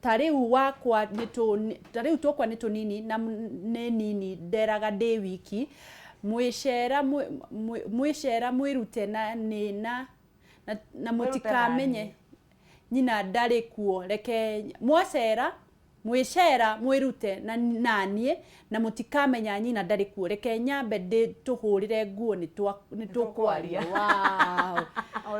Ta rĩu wakwa nĩ tũ, ta rĩu twakwa nĩ tũnini na nĩ nini, nderaga ndĩ wiki. Mwĩcera mwĩcera mwĩrute na nĩ na na mũtikamenye nyina ndarĩ kuo. Reke mwacera mwĩcera mwĩrute na naniĩ na mũtikamenya nyina ndarĩ kuo. Reke nyambe ndĩtũhũrĩre nguo nĩ tũkwaria. Wow.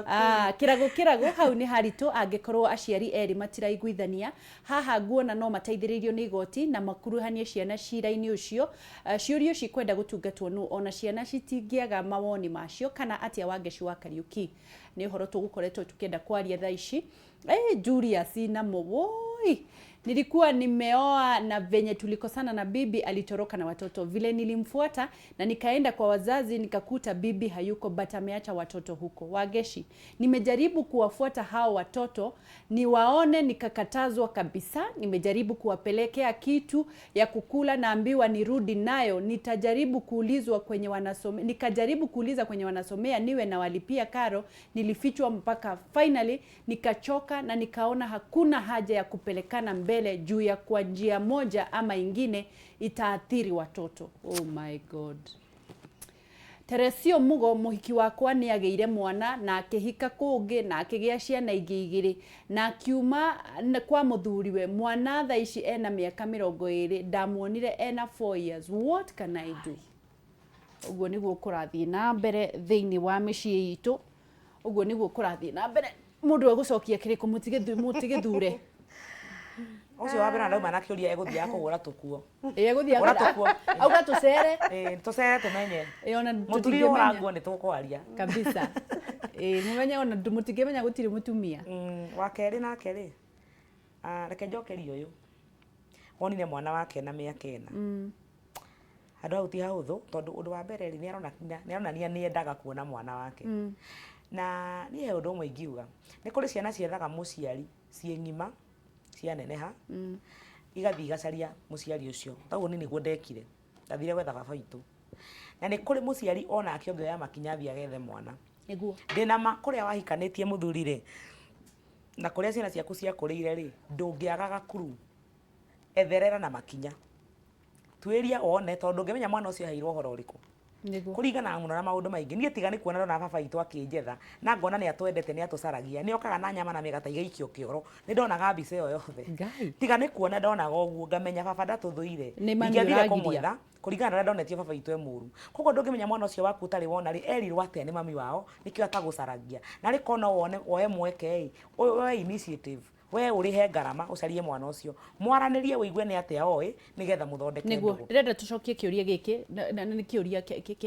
Ah, kĩrago kĩrago hau nĩ haritũ angĩkorwo aciari erĩ matiraiguithania. Haha nguona no mateithĩrĩirio nĩ igoti na makuruhanie ciana cira-inĩ ũcio. Ciũrio cikwenda gũtungatwo nũ, ona ciana citingĩaga mawoni macio kana atĩa? Wangeci wa Kariuki, nĩ ũhoro tũgũkoretwo tũkĩenda kwaria thaa ici. Julius namo woi, nilikuwa nimeoa na venye tulikosana na bibi alitoroka na watoto. Vile nilimfuata na nikaenda kwa wazazi nikakuta bibi hayuko, but ameacha watoto huko. Wageshi, nimejaribu kuwafuata hao watoto niwaone, nikakatazwa kabisa. Nimejaribu kuwapelekea kitu ya kukula, naambiwa nirudi nayo. Nitajaribu kuulizwa kwenye wanasome, nikajaribu kuuliza kwenye wanasomea niwe nawalipia karo, nilifichwa mpaka finally nikachoka na nikaona hakuna haja ya kupelekana mbele juu ya kwa njia moja ama ingine itaathiri watoto. Oh my God. Teresio Mugo, mũhiki wakwa nĩ agĩire mwana na akĩhika kũngĩ na akĩgĩa ciana ingĩ igĩrĩ na akiuma kwa mũthuriwe. Mwana thaa ici ena mĩaka 20, ndamuonire ena 4 years. What can I do? Ũguo nĩguo kũrathiĩ na mbere thĩinĩ wa mĩciĩ itũ. Ũguo nĩguo kũrathiĩ na mbere. Mũndũ egũcokia kĩrĩkũ? Mũtigĩthure. Ũcio wa mbere ndauma na kĩũria egũthiaga kũgũra tũkuo. Ĩ, egũthiĩ Gũra tũkuo. Auga tũcere. Ĩ, tũcere tũmenye. Ĩ, ona Mũturi tũtingĩmenya. ũra nguo nĩ tũkwaria. Kabisa. Ĩ, mũmenye ona mũtingĩmenya gũtirĩ mũtumia. Wa kerĩ nake rĩ, reke njokerie ũyũ wonire mwana wake na mĩaka 4. Handũ hau ti hahũthũ, tondũ ũndũ wa mbere rĩ, nĩ aronania nĩ endaga kuona mwana wake. Na niĩ he ũndũ ũmwe ingiuga, nĩ kũrĩ ciana ciethaga mũciari ciĩ ng'ima, cianeneha, igathiĩ igacaria mũciari ũcio. Taguo niĩ nĩguo ndekire, ndathire gwetha baba witũ. Na nĩ kũrĩ mũciari onake ũngĩoya makinya athiĩ agethe mwana. Ndĩna ma kũrĩa wahikanĩtie mũthuri rĩ, na kũrĩa ciana ciaku ciakũrĩire rĩ, ndũngĩaga gakuru. Etherera na makinya. Tuĩria wone, tondũ ndũngĩmenya mwana ũcio aheirwo ũhoro ũrĩkũ. Kũringanaga mũno na maũndũ maingĩ. Niĩ tiga nĩ kuona ndona baba witũ akĩnjetha, na ngona nĩ atwendete, nĩ atũcaragia, nĩ okaga na nyama na mĩgate igaikio kĩoro, nĩ ndonaga mbica ĩyo yothe. Ngai. Tiga nĩ kuona ndonaga ũguo, ngamenya baba ndatũthũire. Nĩ mami Ingĩathire ũragiria. kũmwetha, kũringana na ũrĩa ndonetio baba witũ e mũru. Koguo ndũngĩmenya mwana ũcio waku ũtarĩ wona rĩ, erirwo atĩa nĩ mami wao, nĩkĩo atagũcaragia. Na rĩ korwo no wone, woe mweke ĩ, woe initiative, we ũrĩhe ngarama ũcarie mwana ũcio, mwaranĩrie ũigue nĩ atĩa oĩ, nĩgetha mũthondeke Nĩguo ndũgũ. ndĩrenda tũcokie kĩũria gĩkĩ, na nĩ kĩũria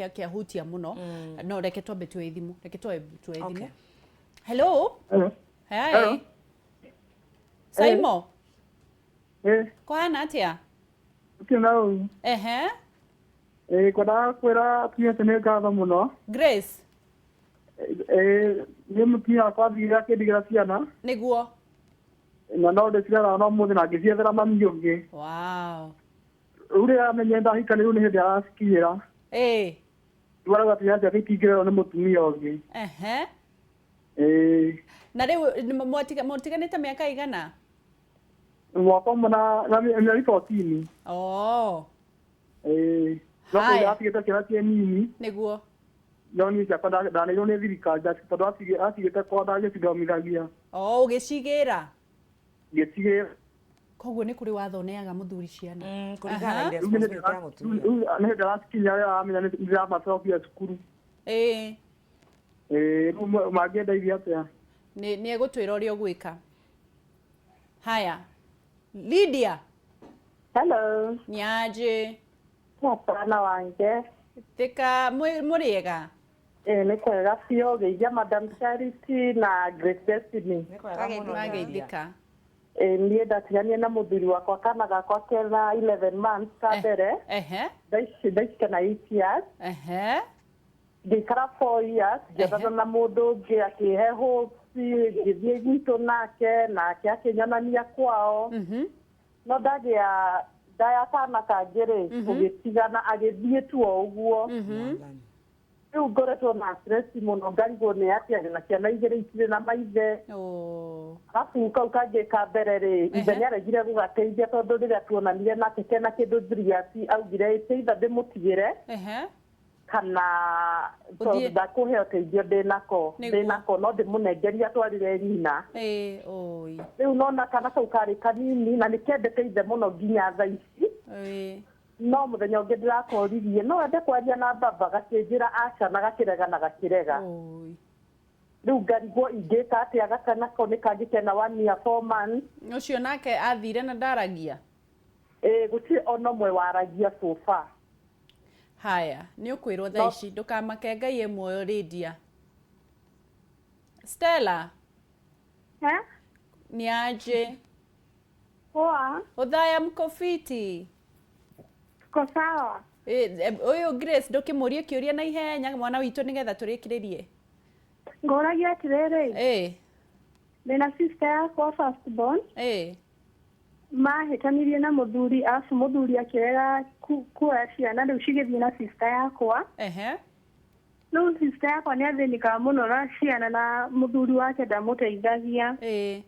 kĩahutia mũno. No reke twambe tuoe thimũ, reke tuoe thimũ. Hello. Hello. Hi. Hello. Saimo. Eh. Kũhana atĩa? Gũtirĩ na ũru. Kwendaga kwĩra atumia atĩ nĩ ngatho mũno. Grace. Niĩ mũtumia wakwa athire akĩndigĩra ciana. Nĩguo. Na no ndĩcireraga no mũthĩ na ngĩciethera mami ũngĩ. Wow. Rĩu rĩrĩa amenyire ndahika rĩu nĩ hĩndĩ aracikinyĩra. Rĩu arauga atĩ ciana ciake itingĩrerwo nĩ mũtumia ũngĩ. Na rĩu mũtiganĩte mĩaka igana? Mwaka ũmwe na mĩeri 14. Oh. Ĩĩ. No Haya. kũrĩa atigĩte ciana ciĩ nini. Nĩguo. No niĩ ciakwa ndaneirwo nĩ thirikari tondũ atigĩte kwa ndagĩcithomithagia. O ũgĩcigĩra. Ngĩcigĩra. Koguo nĩ kũrĩ watho ũneaga mũthuri ciana. Kũringana na Aha. Rĩu nĩ hĩndĩ irresponsibility ya mũtumia. rĩu nĩ hĩndĩ aracikinya rĩrĩa aramenya nĩ ndĩramacokia cukuru. Ĩĩ. Ĩĩ, rĩu mangĩendeithia atĩa? Nĩ nĩ egũtwĩra ũrĩa ũgwĩka. Haya. Lydia. Hello. Nĩaje. Mwana wange. Thika mũrĩega. Ĩĩ nĩ kwega biũ geithia Madam Charity na Grace Destiny. Nĩ kwega mũno Lydia. Twageithĩka. Ĩĩ niĩ ndatiganie na mũthuri wakwa kana gakwa kena 11 months ka mbere. Ehe. Thaa ici kena 8 years. Ehe. Ngĩikara 4 years ngĩethana na mũndũ ũngĩ akĩhe hopes ngĩthiĩ gwitũ nake nake akĩnyonania kwao. No ndagĩa nda ya kana kangĩ rĩ tũgĩtigana agĩthiĩ tu o ũguo. Mwathani. Rĩu ngoretwo na stress mũno ngarigwo nĩ atĩa na ciana igĩrĩ itirĩ na maithe. Oh. Arabu kau kangĩ ka mbere rĩ ithe nĩ aregire gũgateithia tondũ rĩrĩa tuonanire nake kena kĩndũ thiriasi augire ĩtĩ itha ndĩmũtigĩre Ehe. kana Ũthiĩ- tondũ ndakũhe ũteithio ndĩnako Nĩguo. ndĩnako no ndĩmũnengerie atwarĩre nyina. Ĩĩ, oi. Rĩu nona kana kau karĩ kanini na nĩkendete ithe mũno nginya thaa ici. Ĩĩ. No mũthenya ũngĩ ndĩrakoririe no ende kwaria na baba gakĩnjĩra aca na gakĩrega na gakĩrega. Oi. Rĩu ngarigwo ingĩka atĩa gakana kau nĩ kangĩ kena 1 year 4 months. Ũcio nake athire na ndaragia. Ĩĩ gũtirĩ ona ũmwe waragia so far. Haya, nĩ ũkwĩrwo thaa ici ndũkamake Ngai e muoyo Lydia. Stella. Eh? Niaje? Poa. Udhaya mko fiti? Tuko sawa. Ũyũ Grace ndũkĩmũrie kĩũria na ihenya mwana witũ nĩgetha tũrĩkĩrĩrie. Ngũragia atĩrĩrĩ. Ĩĩ. Ndĩna sister yakwa first born. Ĩĩ. Mahĩtanirie na mũthuri arabu mũthuri akĩrega kuoya ciana rĩu cigĩthiĩ na sister yakwa. Ehe. Rĩu sister yakwa nĩ athĩnĩkaga mũno na ciana na mũthuri wake ndamũteithagia. Ĩĩ.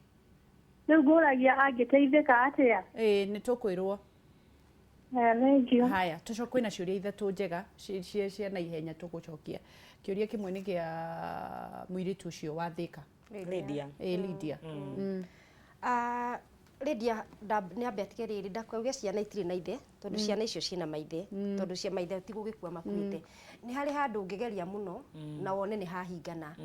Rĩu ngũragia angĩteithĩka atĩa? Ĩĩ nĩ tũkwĩrwo. Thank you. Haya, tũco kwĩna ciũria ithatũ njega cia na ihenya tũgũcokia. Kĩũria kĩmwe nĩ kĩa mũirĩtu ũcio wa Thĩka. Lydia. Ĩĩ Lydia. Lydia nĩ ambe atige rĩrĩ ndakauge ciana itirĩ na ithe tondũ ciana icio ciĩna maithe tondũ cia maithe ti gũgĩkua makuĩte. Nĩ harĩ handũ ũngĩgeria mũno na wone nĩ hahingana.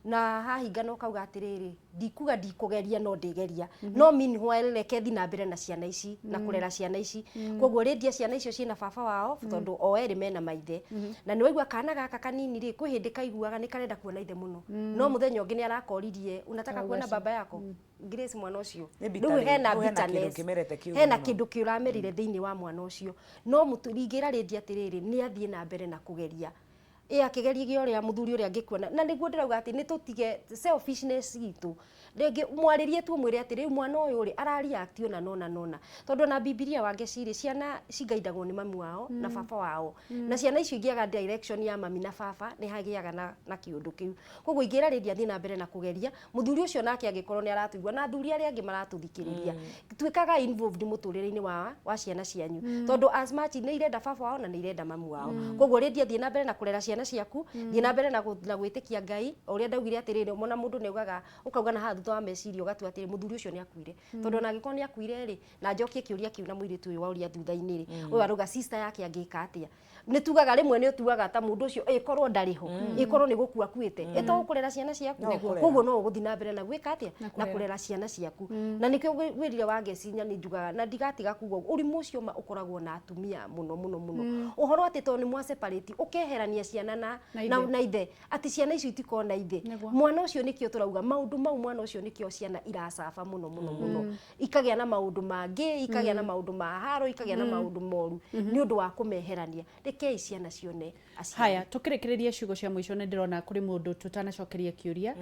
Na hahingana ũkauga atĩrĩrĩ ndikuga ndikũgeria no ndĩgeria. No meanwhile reke thiĩ na mbere na ciana ici na kũrera ciana ici. Koguo Lydia ciana icio ciĩna baba wao tondũ o erĩ mena maithe. Na nĩ waigua kana gaka kanini rĩ kwĩ hĩndĩ kaiguaga nĩ karenda kuona ithe mũno. No mũthenya ũngĩ nĩ arakoririe unataka kuona baba yako? Grace mwana ũcio. Nĩ Rĩu bitterness. hena Rĩu hena kĩndũ bitterness. kĩmerete kĩũru Hena mũno. kĩndũ kĩramerire thĩinĩ wa mwana ũcio. No ingĩra Lydia atĩrĩrĩ nĩ athiĩ na mbere na kũgeria. Ĩ akĩgeria ũrĩa mũthuri ũrĩa angĩkuona. Na nĩguo ndĩrauga atĩ nĩ tũtige selfishness itũ. Rĩngĩ mwarĩrie tu ũmwĩre atĩ rĩu mwana ũyũ rĩ ara react ũna nona nona. Tondũ ona Bibilia wangecirĩ ciana cigaindagwo nĩ mami wao na baba wao. Na ciana icio ingĩaga direction ya mami na baba nĩ hagĩaga na kĩũndũ kĩu. Koguo ingĩra Lydia athiĩ na mbere na kũgeria mũthuri ũcio nake angĩkorwo nĩ aratũigua na athuri arĩa angĩ maratũthikĩrĩria. Tuĩkaga involved mũtũrĩre-inĩ wa ciana cianyu. Tondũ as much nĩ irenda baba wao na nĩ irenda mamu wao. Koguo Lydia thiĩ na mbere na kũrera ciana ciaku, thiĩ na mbere na gwĩtĩkia Ngai ũrĩa ndaugire atĩrĩrĩ mona mũndũ nĩ augaga ũkauga na haha thutha wa meciria ũgatua atĩrĩ mũthuri ũcio nĩ akuire. Tondũ ona angĩkorwo nĩ akuire rĩ na njokie kĩũria kĩu na mũirĩtu ũyũ waũria thutha-inĩ rĩ ũyũ arauga sister yake angĩka atĩa. Nĩ tugaga rĩmwe nĩ ũtuaga ta mũndũ ũcio ĩkorwo ndarĩ ho ĩkorwo nĩ gũkua akuĩte ĩ to ũkũrera ciana ciaku. Koguo no ũgũthiĩ na mbere na gwĩka atĩa na kũrera ciana ciaku. Na nĩkĩo ngwĩrire Wangeci na nĩ njugaga na ndigatiga kuga ũguo ũrimũ ũcio ma ũkoragwo na atumia mũno mũno mũno. Ũhoro atĩ tondũ nĩ mwa separate ũkeherania ciana na ithe atĩ ciana icio itikorwo na ithe. Mwana ũcio nĩkĩo tũrauga maũndũ mau mwana ũcio nĩkĩo ciana iracaba mũno mũno mũno. Ikagĩa na maũndũ mangĩ ikagĩa na maũndũ ma haro ikagĩa na maũndũ moru nĩ ũndũ wa kũmeherania. Rekei ciana cione aciari. Haya, tũkĩrĩkĩrĩria ciugo cia mũico nĩ ndĩrona kũrĩ mũndũ tũtanacokeria kĩũria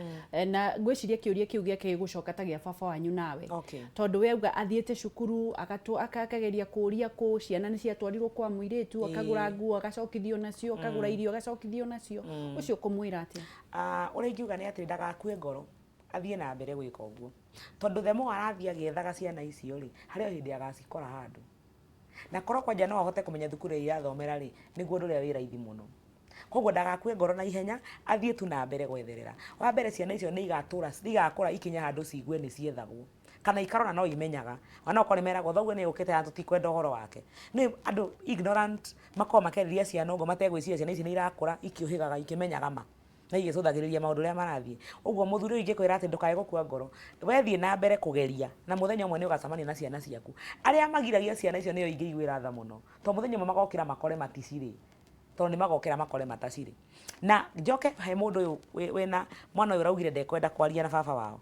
na ngwĩciria kĩũria kĩu gĩake gĩgũcoka ta gĩa baba wanyu nawe. Tondũ we auga athiĩte cukuru akageria kũũria kũ ciana nĩ ciatwarirwo kwa mũirĩtu akagũra nguo agacokithio nacio akagũra irio agacokithio nacio. Ũcio ũkũmwĩra atĩa? Ũrĩa ingiuga nĩ atĩ ndagakue ngoro athiĩ na mbere gwĩka ũguo. Tondũ the more arathiĩ agĩethaga ciana icio rĩ harĩ o hĩndĩ agacikora handũ. Na korwo kwanja no ahote kũmenya thukuru ĩrĩa irathomera rĩ, nĩguo ũndũ ũrĩa wĩ raithi mũno. Koguo ndagakue ngoro na ihenya, athiĩ tu na mbere gwetherera. Wa mbere ciana icio nĩ igatũra, nĩ igakũra ikinye handũ ciigue nĩ ciethagwo. Kana ikarora no imenyaga. Ona okorwo nĩ meragwo thoguo nĩ ũkĩte haha tũtikwenda ũhoro wake. Nĩ andũ ignorant makoragwo makĩarĩria ciana ũguo mategwĩciria ciana ici nĩ irakũra ikĩũhĩgaga ikĩmenyaga ma. Na igĩcũthagĩrĩria maũndũ ũrĩa marathiĩ. Ũguo mũthuri ũyũ ingĩkwĩra atĩ ndũkae gũkua ngoro, we thiĩ na mbere kũgeria na mũthenya ũmwe nĩ ũgacemania na ciana ciaku. Arĩa magiragia ciana icio nĩo ingĩiguĩra tha mũno. Tondũ mũthenya ũmwe magokĩra makore maticirĩ. Tondũ nĩ magokĩra makore matacirĩ. Na njoke he mũndũ ũyũ wĩna mwana ũyũ ũraugire ndekwenda kwaria na baba wao.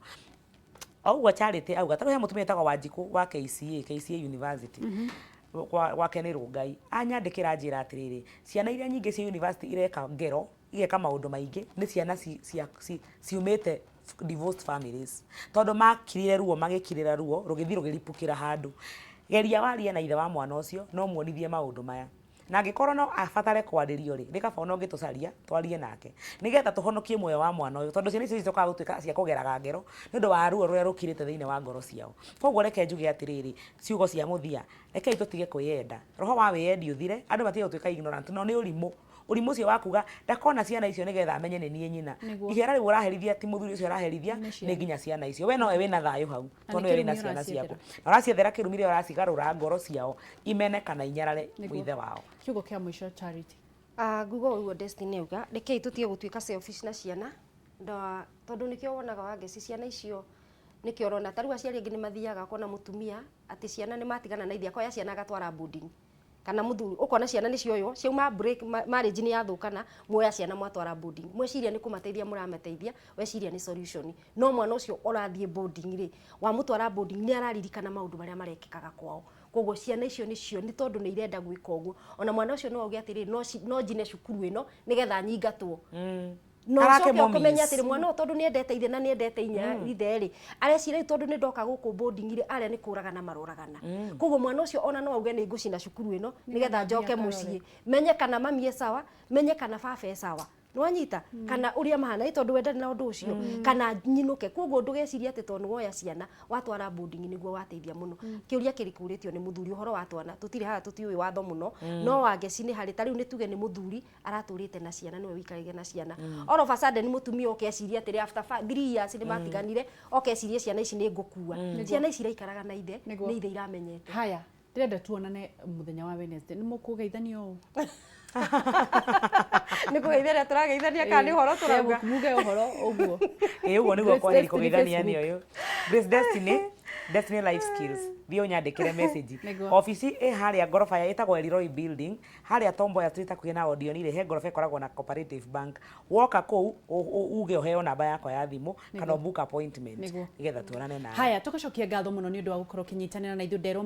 O ũguo Charity auga, ta rĩu he mũtumia wĩtagwo Wanjikũ wa KCA, KCA University. Gwake nĩ Rũngai. Anyandĩkĩra anjĩra atĩrĩrĩ, ciana iria nyingĩ ciĩ university ireka ngero, igeka maũndũ maingĩ, nĩ ciana ciumĩte divorced families. Tondũ makirire ruo magĩkirĩra ruo, rũgĩthiĩ rũgĩripũkĩra handũ. Geria warie na ithe wa mwana ũcio, na ũmuonithie maũndũ maya. Na angĩkorwo no abatare kwarĩrio rĩ, nĩ kaba ona ũngĩtũcaria twarie nake. Nĩgetha tũhonokie muoyo wa mwana ũyũ, tondũ ciana icio cicokaga gũtuĩka cia kũgeraga ngero nĩ ũndũ wa ruo rũrĩa rũkirĩte thĩinĩ wa ngoro ciao. Koguo reke njuge atĩrĩrĩ, ciugo cia mũthia, rekei tũtige kwĩyenda. Roho wa wĩyendi ũthire, andũ matige gũtuĩka ignorant, no nĩ ũrimũ. Ũrimũ ũcio wa kuga ndakona ciana icio nĩgetha amenye nĩ niĩ nyina. Ihera rĩu ũraherithia ti mũthuri ũcio ũraherithia, nĩ nginya ciana icio. We nowe wĩna thayũ hau, tondũ nĩwe wĩna ciana ciaku. Na ũraciethera kĩrumi rĩrĩa ũracigarũra ngoro ciao imene kana inyarare ithe wao. Kiugo kĩa mũico Charity. Nguga o ũguo Destiny auga, rekei tũtige gũtuĩka selfish na ciana, na tondũ nĩkĩo wonaga Wangeci ciana icio nĩkĩo ũrona, ta rĩu aciari angĩ nĩ mathiaga ũkona mũtumia atĩ ciana nĩ matigana na ithe akoya ciana agatwara boarding. Kana mũthuri ũkona ciana nĩ cioywo ciauma break marriage nĩ yathũkana muoya ciana mwatwara boarding, mweciria nĩ kũmateithia mũramateithia, weciria nĩ solution, no mwana ũcio ũrathiĩ boarding rĩ, wamũtwara boarding nĩ araririkana maũndũ marĩa marekĩkaga kwao. Koguo ciana icio nĩcio nĩ tondũ nĩ irenda gwĩka ũguo, ona mwana ũcio no auge atĩrĩrĩ, no njine cukuru ĩno nĩgetha nyingatwo. No Arake ũcoke ũkĩmenye mummies. atĩrĩ mwana ũyũ tondũ nĩ endete ithe na nĩ endete inya ithe rĩ, areciria rĩu tondũ nĩ ndoka gũkũ boarding rĩ, arĩa nĩ kũragana maroragana. Koguo mwana ũcio ona no auge nĩ ngũcina cukuru ĩno nĩgetha njoke mũciĩ, menye kana mami e sawa, menye kana baba e sawa. Nĩwanyita? Kana ũrĩa mahana, ĩ tondũ we ndarĩ na ũndũ ũcio, kana nyinũke. Koguo ndũgecirie atĩ tondũ nĩwoya ciana watwara boarding nĩguo wateithia mũno. Kĩũria kĩrĩ kũrĩtio nĩ mũthuri ũhoro wa twana, tũtirĩ haha tũtiũĩ watho mũno, no Wangeci nĩ harĩ, ta rĩu nĩ tuge nĩ mũthuri aratũrĩte na ciana, nĩwe ũikarĩte na ciana. All of a sudden mũtumia oke ecirie atĩrĩ after 3 years nĩ matiganire, oke ecirie ciana ici nĩ ngũkua. Ciana ici iraikaraga na ithe, nĩ ithe iramenyete. Haya, ndĩrenda tuonane mũthenya wa Wednesday. Nĩ mũkũgeithania ũũ? Nĩ kũgeithania tũrageithania kana nĩ ũhoro tũrauga? Muge ũhoro ũguo. Ĩĩ ũguo nĩguo Grace kwagĩrĩire Destiny kũgeithania nĩ Facebook. ũyũ. Grace Destiny, Destiny Life Skills. Thiĩ ũnyandĩkĩre message. Nĩguo. Obici ĩ harĩa ngoroba ya ĩtagwo Elroy Building, harĩa Tom Mboya Street hakuhĩ na Odeon rĩ, he ngoroba ĩkoragwo na Cooperative Bank. Woka kũu uge ũheo namba yakwa ya thimũ kana book appointment Nĩguo. nĩgetha tuonane nawe. Haya, tũgacokia ngatho mũno nĩ ũndũ wa gũkorwo ũkĩnyitanĩra na ithuĩ nderwo.